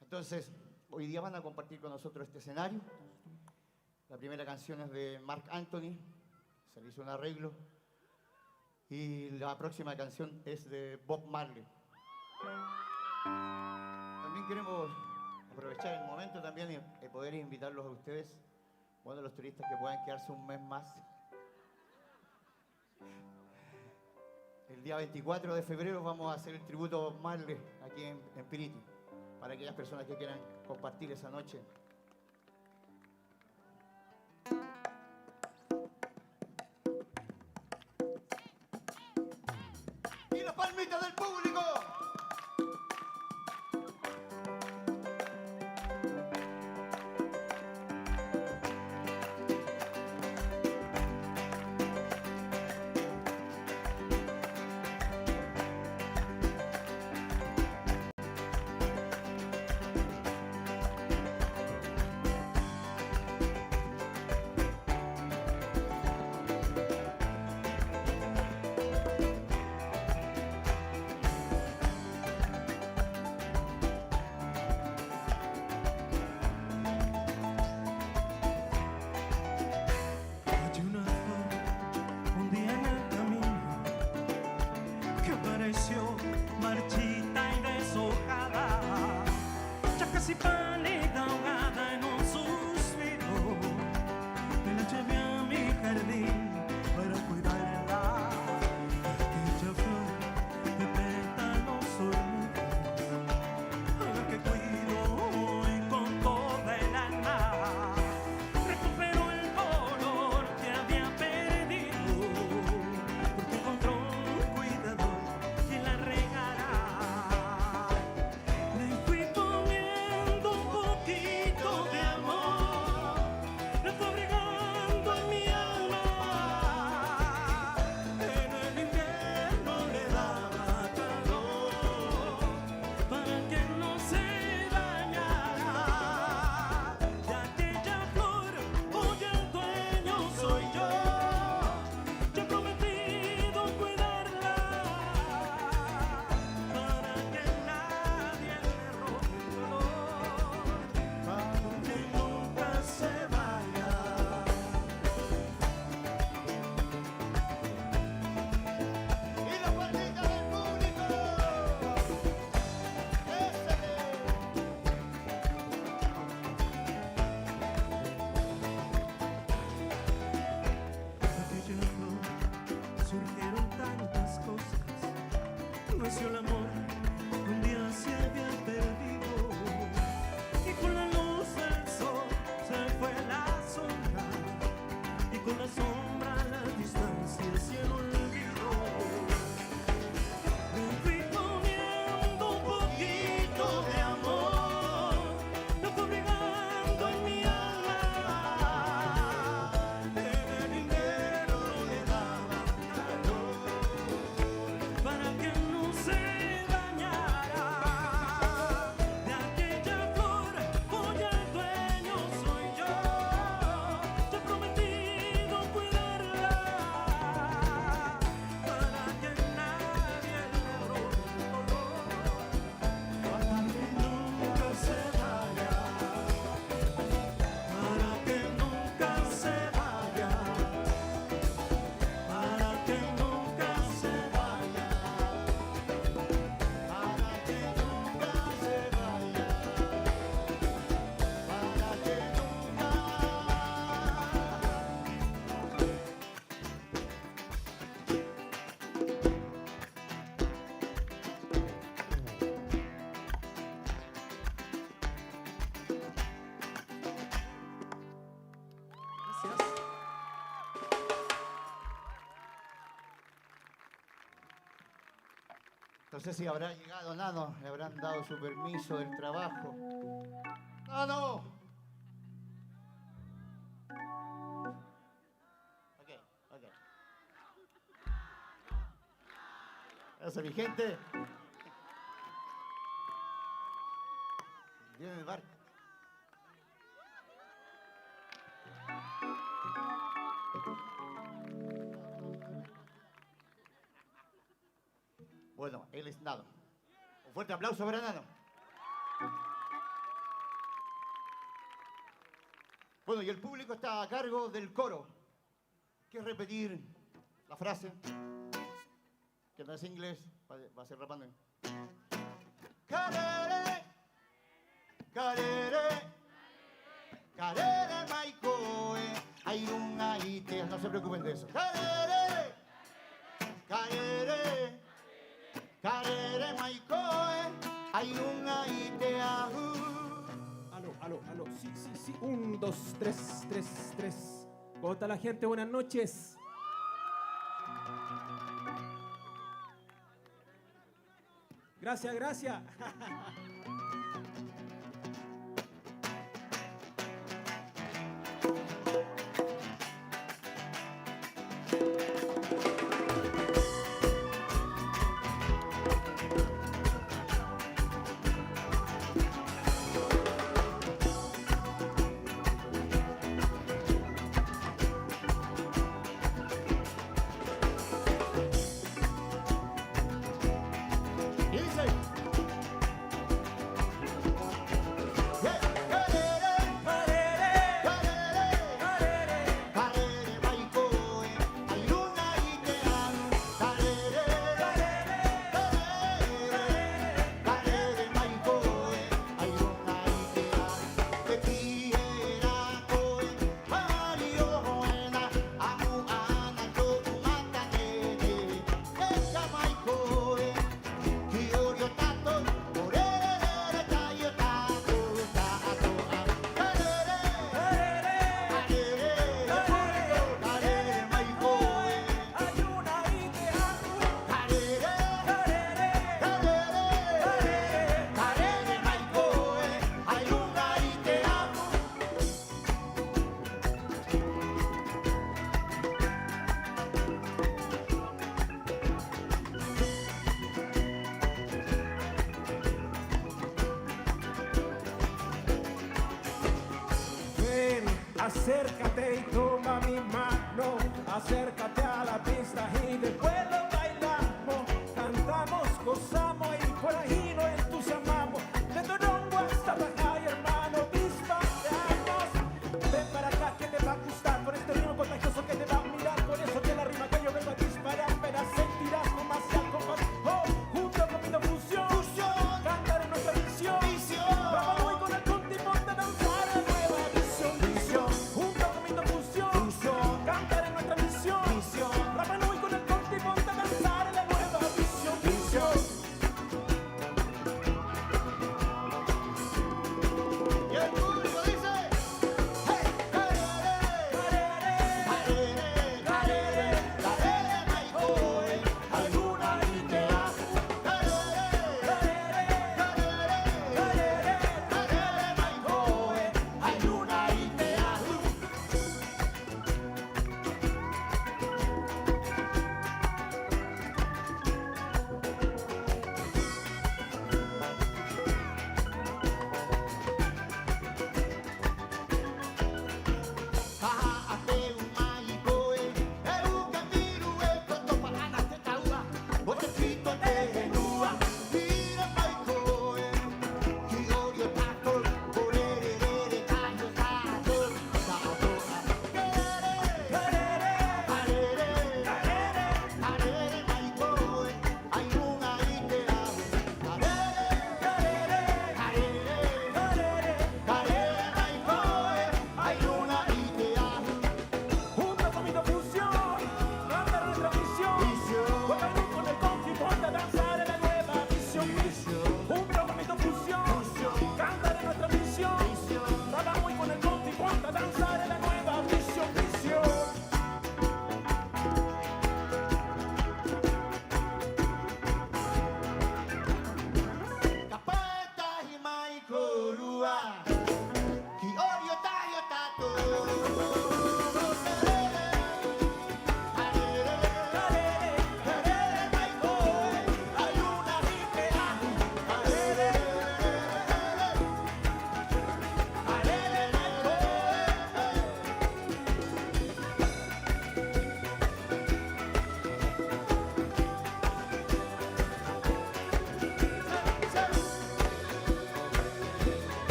Entonces, hoy día van a compartir con nosotros este escenario. La primera canción es de Marc Anthony, se le hizo un arreglo. Y la próxima canción es de Bob Marley. También queremos aprovechar el momento también y, y poder invitarlos a ustedes, bueno, los turistas que puedan quedarse un mes más. El día veinticuatro de febrero vamos a hacer el tributo a Bob Marley aquí en, en Piriti, para aquellas personas que quieran compartir esa noche. Y las palmitas del público. Hay una flor un día en el camino que apareció marchita y deshojada, ya casi pálida, ahogada en un suspiro. Me la llevé a mi jardín para cuidarla. Aquella flor de pétalos olmudos, a la que cuido hoy con toda el alma. Recuperó el color que había perdido, porque encontró un cuidador que la regará. Le fui poniendo un poquito de amor, la fue abrigando en mi alma. En el invierno le daba calor para que no se dañara. De aquella flor hoy el dueño soy yo. Yo he prometido cuidarla para que nadie le robe el color, para que nunca se vaya. Y las palmitas del público. Ese. Aquella flor surgieron tantas cosas. Nació el amor, un día se había perdido. Y con la luz del sol se fue la sombra. Y con la sombra las distancias y el olvido. Le fui poniendo un poquito de amor, lo fui abrigando en mi alma. En el invierno le daba calor para que no se dañara. De aquella flor hoy el dueño soy yo. Yo he prometido cuidar No sé si habrá llegado Nano, le habrán dado su permiso del trabajo. ¡Nano! Ok, ok. Gracias, mi gente. Viene el barco. Bueno, él es Nano. Un fuerte aplauso para Nano. Bueno, y el público está a cargo del coro. ¿Quieres repetir la frase? Que no es inglés, va, va a ser rapando. Karere, karere, karere mai koe, 'ai ruŋa i te... No se preocupen de eso. Karere, karere, karere mai koe, 'ai ruŋa i te ahu. Aló, aló, aló. Sí, sí, sí. Un, dos, tres, tres, tres. ¿Cómo está la gente? Buenas noches. Gracias, gracias. Ven, acércate y toma mi mano, acércate a la pista y después lo bailamos, cantamos, gozamos y por ahí nos entusiasmamos. De Torongo hasta Baja, hermano, disparamos. Ven para acá que te va a gustar con este ritmo contagioso que te va a mirar. Con eso que la rima que yo vengo a disparar, verás, sentirás como hacia el compás. Oh, junto con mi fusión, fusión, cantaré nuestra misión. Misión. Rapa Nui con el Kunta Kinte danzaré la nueva visión, visión. Junto con mi fusión, fusión, cantaré nuestra misión. Misión. Rapa Nui con el Kunta Kinte danzaré la nueva visión, visión.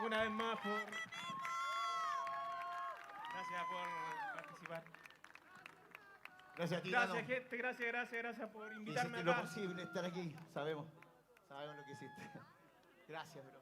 una vez más por, gracias por participar. Gracias a ti, Nano. Gracias, gente. Gracias, gracias, gracias por invitarme acá. Hiciste lo posible estar aquí. Sabemos, sabemos lo que hiciste. Gracias, bro.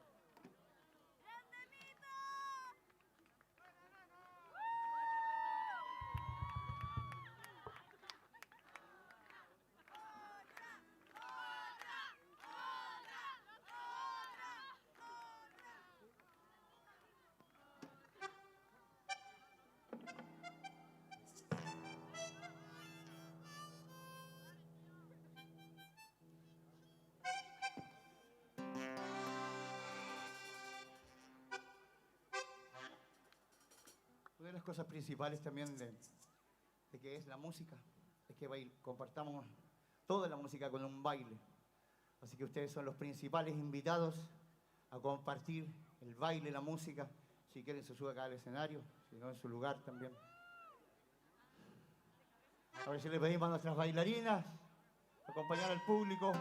Una de las cosas principales también de, de que es la música, es que bail-, compartamos toda la música con un baile. Así que ustedes son los principales invitados a compartir el baile, la música. Si quieren se sube acá al escenario, si no en su lugar también. A ver si le pedimos a nuestras bailarinas acompañar al público.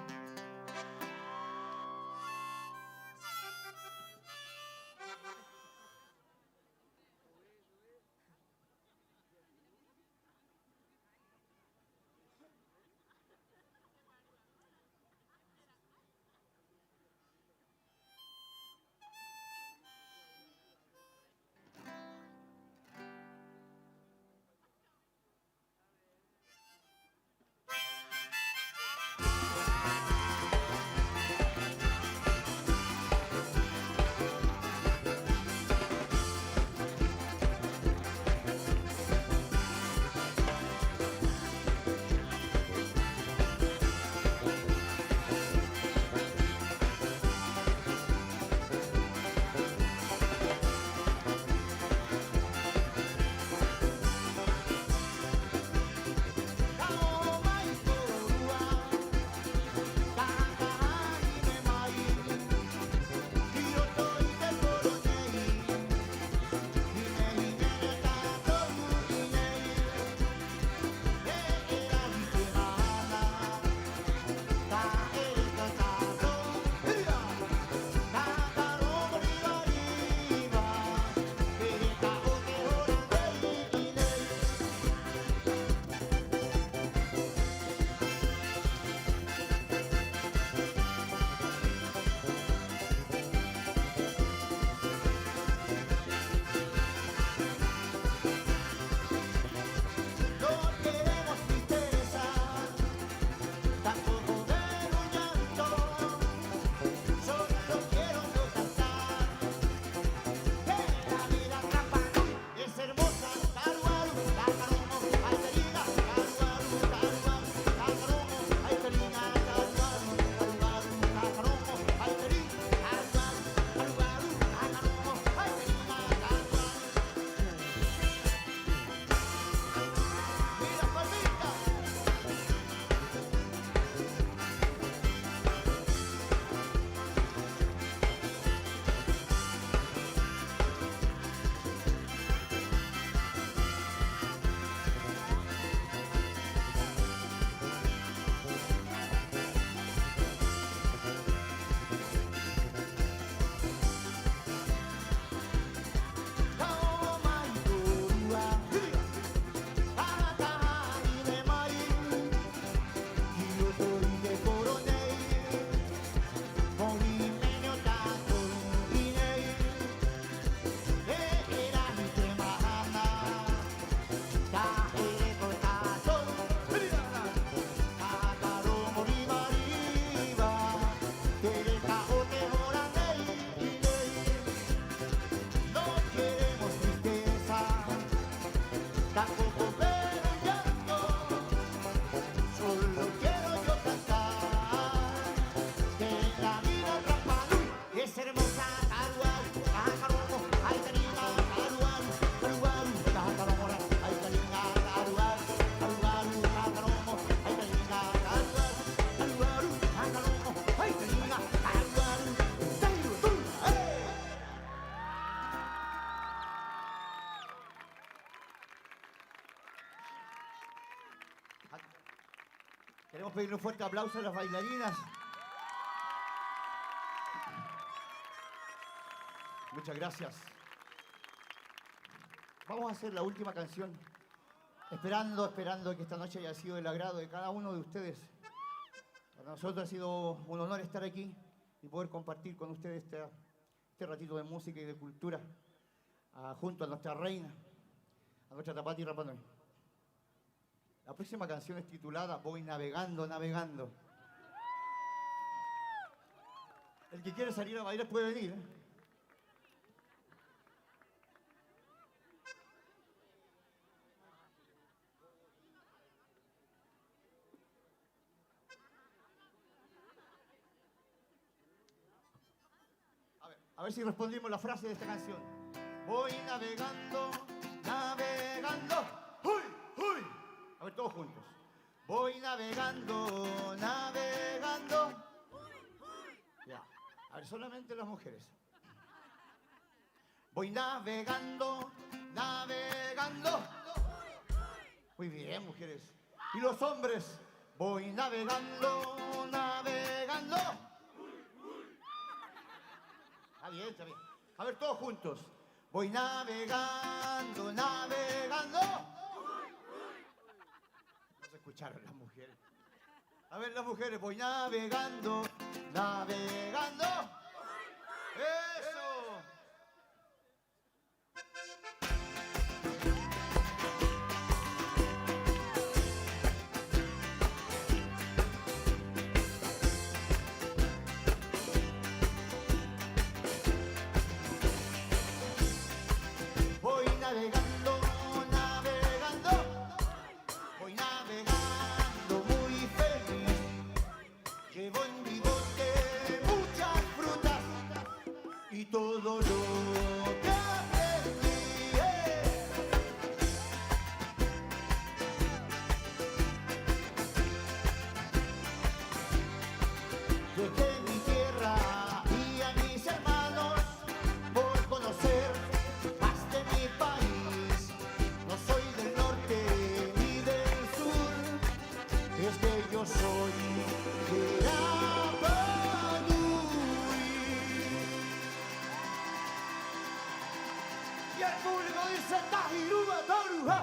Queremos pedirle un fuerte aplauso a las bailarinas. Muchas gracias. Vamos a hacer la última canción, esperando, esperando que esta noche haya sido del agrado de cada uno de ustedes. Para nosotros ha sido un honor estar aquí y poder compartir con ustedes este, este ratito de música y de cultura, ah, junto a nuestra reina, a nuestra Tapati Rapa Nui. La próxima canción es titulada Voy navegando, navegando. El que quiere salir a bailar puede venir, ¿eh? A ver, a ver si respondimos la frase de esta canción. Voy navegando, navegando. ¡Huy, huy! A ver, todos juntos. Voy navegando, navegando. Ya. A ver, solamente las mujeres. Voy navegando, navegando. Muy bien, mujeres. Y los hombres, voy navegando, navegando. Está bien, está bien. A ver, todos juntos. Voy navegando, navegando. No se escucharon las mujeres. A ver, las mujeres, voy navegando, navegando. Eso. Voy navegando, navegando, voy navegando muy feliz. Llevo en mi bote muchas frutas y todo lo que aprendí, eh. Dejé mi tierra y a mis hermanos por conocer más de mi país. No soy del norte ni del sur, es que yo soy de Rapa Nui. Y el público dice: "Tahi, rua, toru, hā!"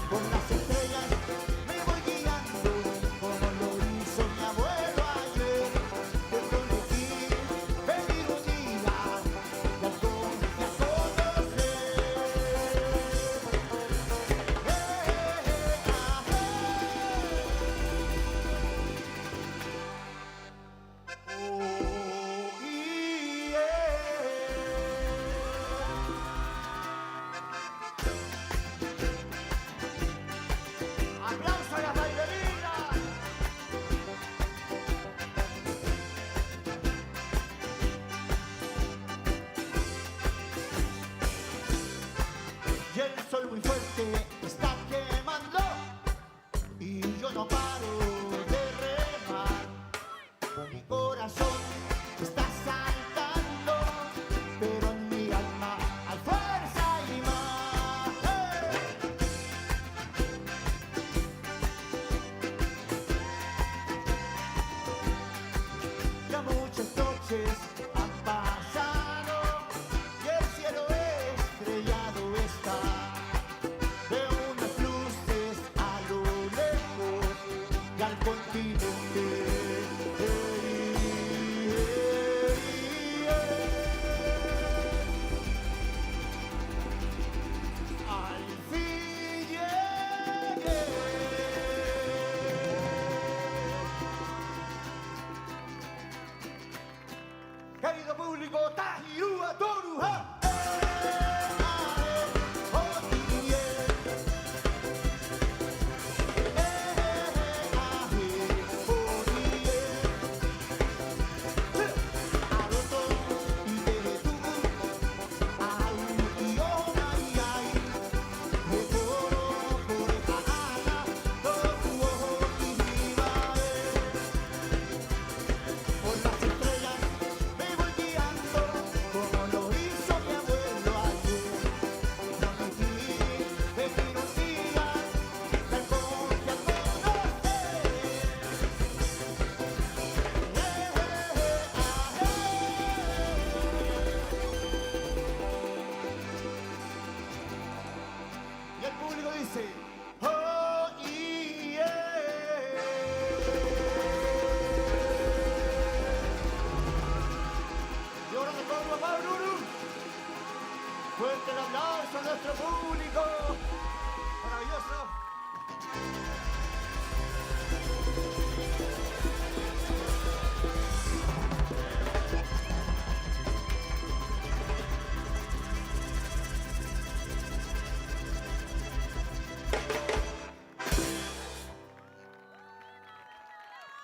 Con las estrellas me voy guiando, como lo hizo mi abuelo ayer. Desde aquí, feliz día, ya conocí a conocer. Eh, eh, eh, ah, eh. Oh, yeah. Aplauso a las bailarinas. Y el sol muy fuerte está quemando. Y yo no paro de remar. Mi corazón está saltando, pero en mi alma hay fuerza y más. ¡Eh! Ya muchas noches han pasado y el cielo estrellado está. Veo unas luces a lo lejos y al continente. Al fin llegué. Querido público, tahi, rua, toru, hā!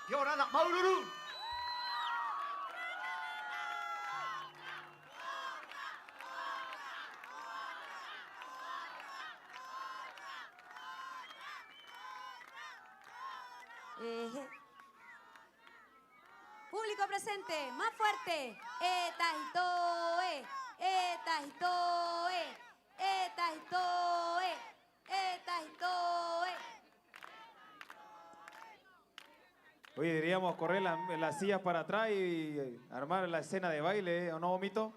¡Kia orana, māuru-uru! Público presente, más fuerte. E tahi toe, e tahi toe, e tahi toe, e tahi toe. Oye, deberíamos correr la, las sillas para atrás y armar la escena de baile, ¿eh? ¿O no, Mito?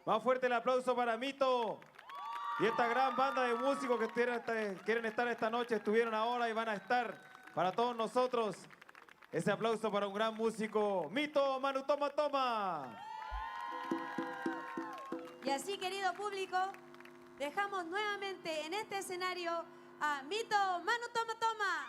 Más fuerte el aplauso para Mito y esta gran banda de músicos que estuvieron esta, quieren estar esta noche, estuvieron ahora y van a estar para todos nosotros. Ese aplauso para un gran músico, Mito Manu Toma Toma. Y así, querido público, dejamos nuevamente en este escenario a Mito Manu Toma Toma.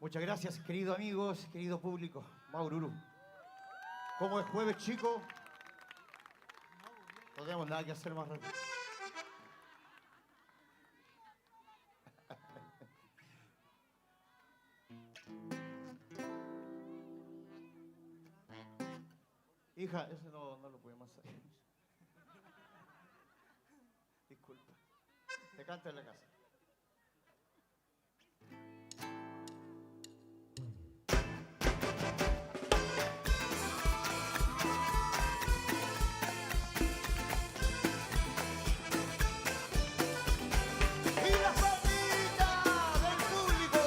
Muchas gracias, queridos amigos, querido público. Māuru-uru. Como es jueves, chico, no tenemos nada que hacer más rápido. Hija, ese no, no lo podemos hacer. Disculpa. Te canto en la casa. Y las palmitas del público.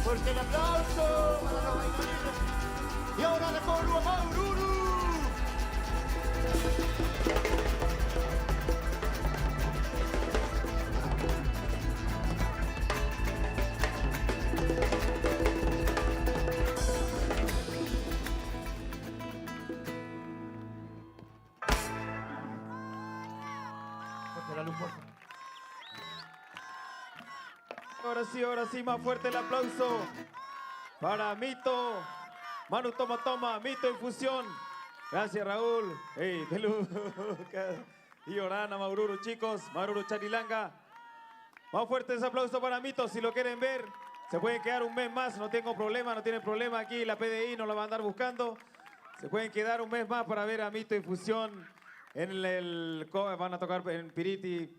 Fuerte el aplauso para los bailarines. Y ahora la kōrua māuru-uru. Fuerte la luz, por favor. Ahora sí, ahora sí, más fuerte el aplauso para Mito, Manu Toma Toma, Mito y Fusión. Gracias, Raúl. Hey, de Luca. Y Orana, māuru-uru, chicos. Māuru-uru, Charilanga. Más fuerte ese aplauso para Mito, si lo quieren ver. Se pueden quedar un mes más, no tengo problema, no tienen problema. Aquí la P D I nos la va a andar buscando. Se pueden quedar un mes más para ver a Mito y Fusión en el, co-, van a tocar en Piriti,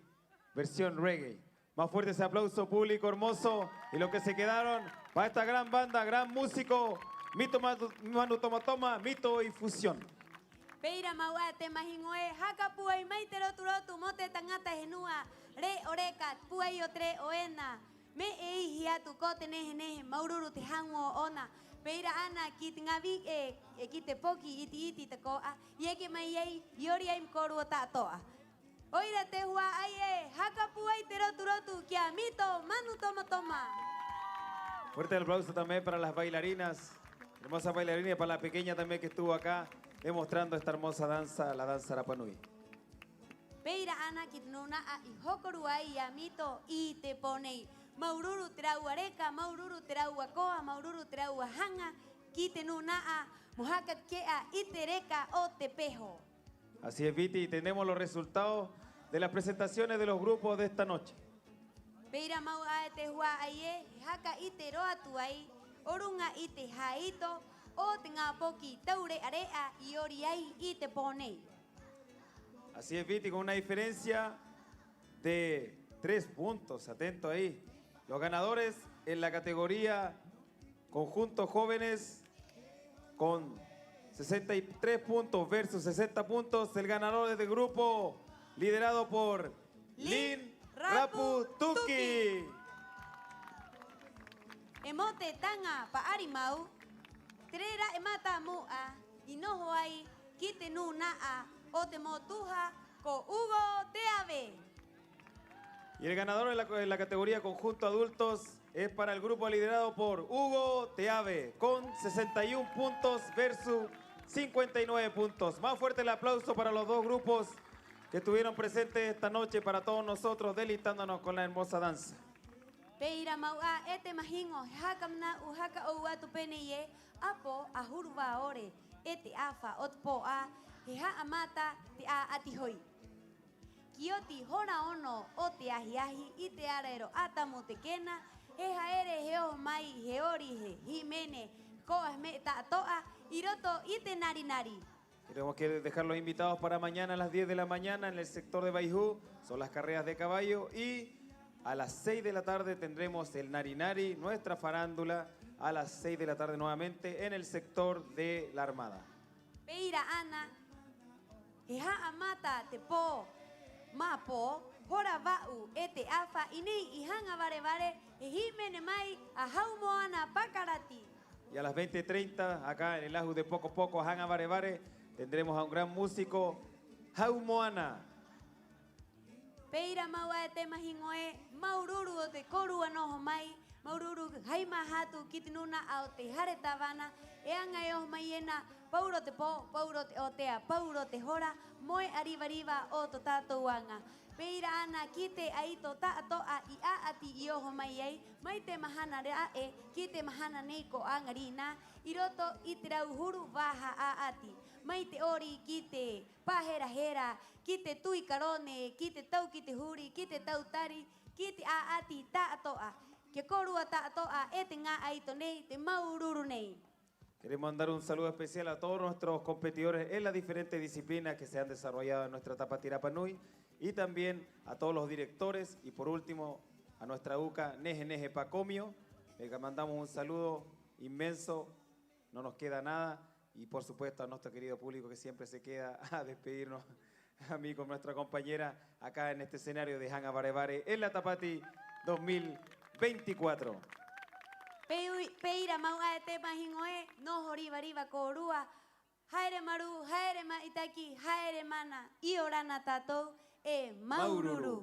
versión reggae. Más fuerte ese aplauso, público hermoso. Y los que se quedaron, para esta gran banda, gran músico, Mito Manu, Manu Toma Toma, Mito y Fusión. Pē ira mau 'ā e te mahiŋo ē, haka pūai mai te rotu-rotu mo te taŋata henua, re'o reka, pūai o te re'o ena, me'e ihi atu ko te nehe-nehe, māuru-uru te haŋu ō'ona. Pē ira 'ana ki te ŋā vi'e, e, ki te poki iti-iti tako'a i eke mai ai, i ori ai mo kōrua ta'ato'a. 'O ira te hua'ai ē, haka pūai te rotu-rotu ki a Mito Manu Toma Toma. Fuerte el aplauso también para las bailarinas, hermosas bailarinas, y para la pequeña también que estuvo acá demostrando esta hermosa danza, la danza Rapa Nui. Pē ira 'ana ki te nūna'a i hoko rua ai i a Mito 'i te pō nei. Māuru-uru te rāua reka, māuru-uru te rāua koa, māuru-uru te rāua haŋa ki te nūna'a mo haka take'a i te reka o te peho. Así es, Viti, y tenemos los resultados de las presentaciones de los grupos de esta noche. Pē ira mau 'ā e te hua'ai ē, he haka 'ite rō atu ai o ruŋa i te hāito o te ŋā poki taure'a-re'a i ori ai i te pō nei. Así es, Viti, con una diferencia de tres puntos. Atento ahí. Los ganadores en la categoría Conjunto Jóvenes con sesenta y tres puntos versus sesenta puntos. El ganador es del grupo liderado por Lin Rapu Tuki. E mo te taŋa pa'ari mau, te rē ra'e mata mu'a i noho ai ki te nūna'a o te motuha ko Hugo Teave. Y el ganador en la, en la categoría conjunto adultos es para el grupo liderado por Hugo Teave, con sesenta y un puntos versus cincuenta y nueve puntos. Más fuerte el aplauso para los dos grupos que estuvieron presentes esta noche, para todos nosotros, deleitándonos con la hermosa danza. Pē ira mau 'ā e te mahiŋo, he haka mana'u, haka 'ou atu pē nei ē: 'Apo 'ahuru vā ore e te 'afa o te pō'ā, he ha'amata te 'a'ati hoi. Ki oti hora ono o te ahi-ahi, 'i te ara era o 'Atamu Tekena, he ha'ere, he oho mai, he ori, he hīmene, koa, he me'e ta'ato'a 'i roto i te nari-nari. Queremos que dejar los invitados para mañana a las diez de la mañana en el sector de Vaihū. Son las carreras de caballo y a las seis de la tarde tendremos el Nari Nari, nuestra farándula, a las seis de la tarde nuevamente en el sector de la Armada. Pē ira 'ana, he ha'amata te pō mā pō, hora va'u e te 'afa, 'i nei i Haŋa Vare-vare, e hīmene mai a Hau Moana Pakarati. Y a las veinte treinta, acá en el ahu de Poko Poko, Haŋa Vare-vare, tendremos a un gran músico, Hau Moana. Pē ira mau 'ā e te mahiŋo ē, māuru-uru o te kōrua noho mai, māuru-uru hai māhatu ki te nūna'a o te Hare Tavana, e aŋa e oho mai ena paurō te pō, paurō te 'ōtea, paurō te hora, mo e'a riva-riva o tō tātou aŋa. Pē ira 'ana ki te 'aito ta'ato'a i 'a'ati i oho mai ai, mai te mahana ra'e ki te mahana nei ko 'aŋarinā, 'i roto i te rauhuru vaha 'a'ati, mai te 'ori ki te pahera-hera, ki te tui karone, ki te tau ki te huri, ki te tau tari, ki te 'a'ati ta'ato'a, ki a kōrua ta'ato'a e te ŋā 'aito nei, te māuru-uru nei. Queremos mandar un saludo especial a todos nuestros competidores en las diferentes disciplinas que se han desarrollado en nuestra Tāpati Rapa Nui y también a todos los directores y, por último, a nuestra uka Nehe Nehe Pakomio. Le mandamos un saludo inmenso, no nos queda nada, y, por supuesto, a nuestro querido público que siempre se queda a despedirnos, a mí con nuestra compañera acá en este escenario de Haŋa Vare-vare en la Tāpati dos mil veinticuatro. Pē ira mau 'ā e te mahiŋo ē, noho riva-riva kōrua. Haere marū, haere mataki, haere mana, 'iorana tātou, e māuru-uru.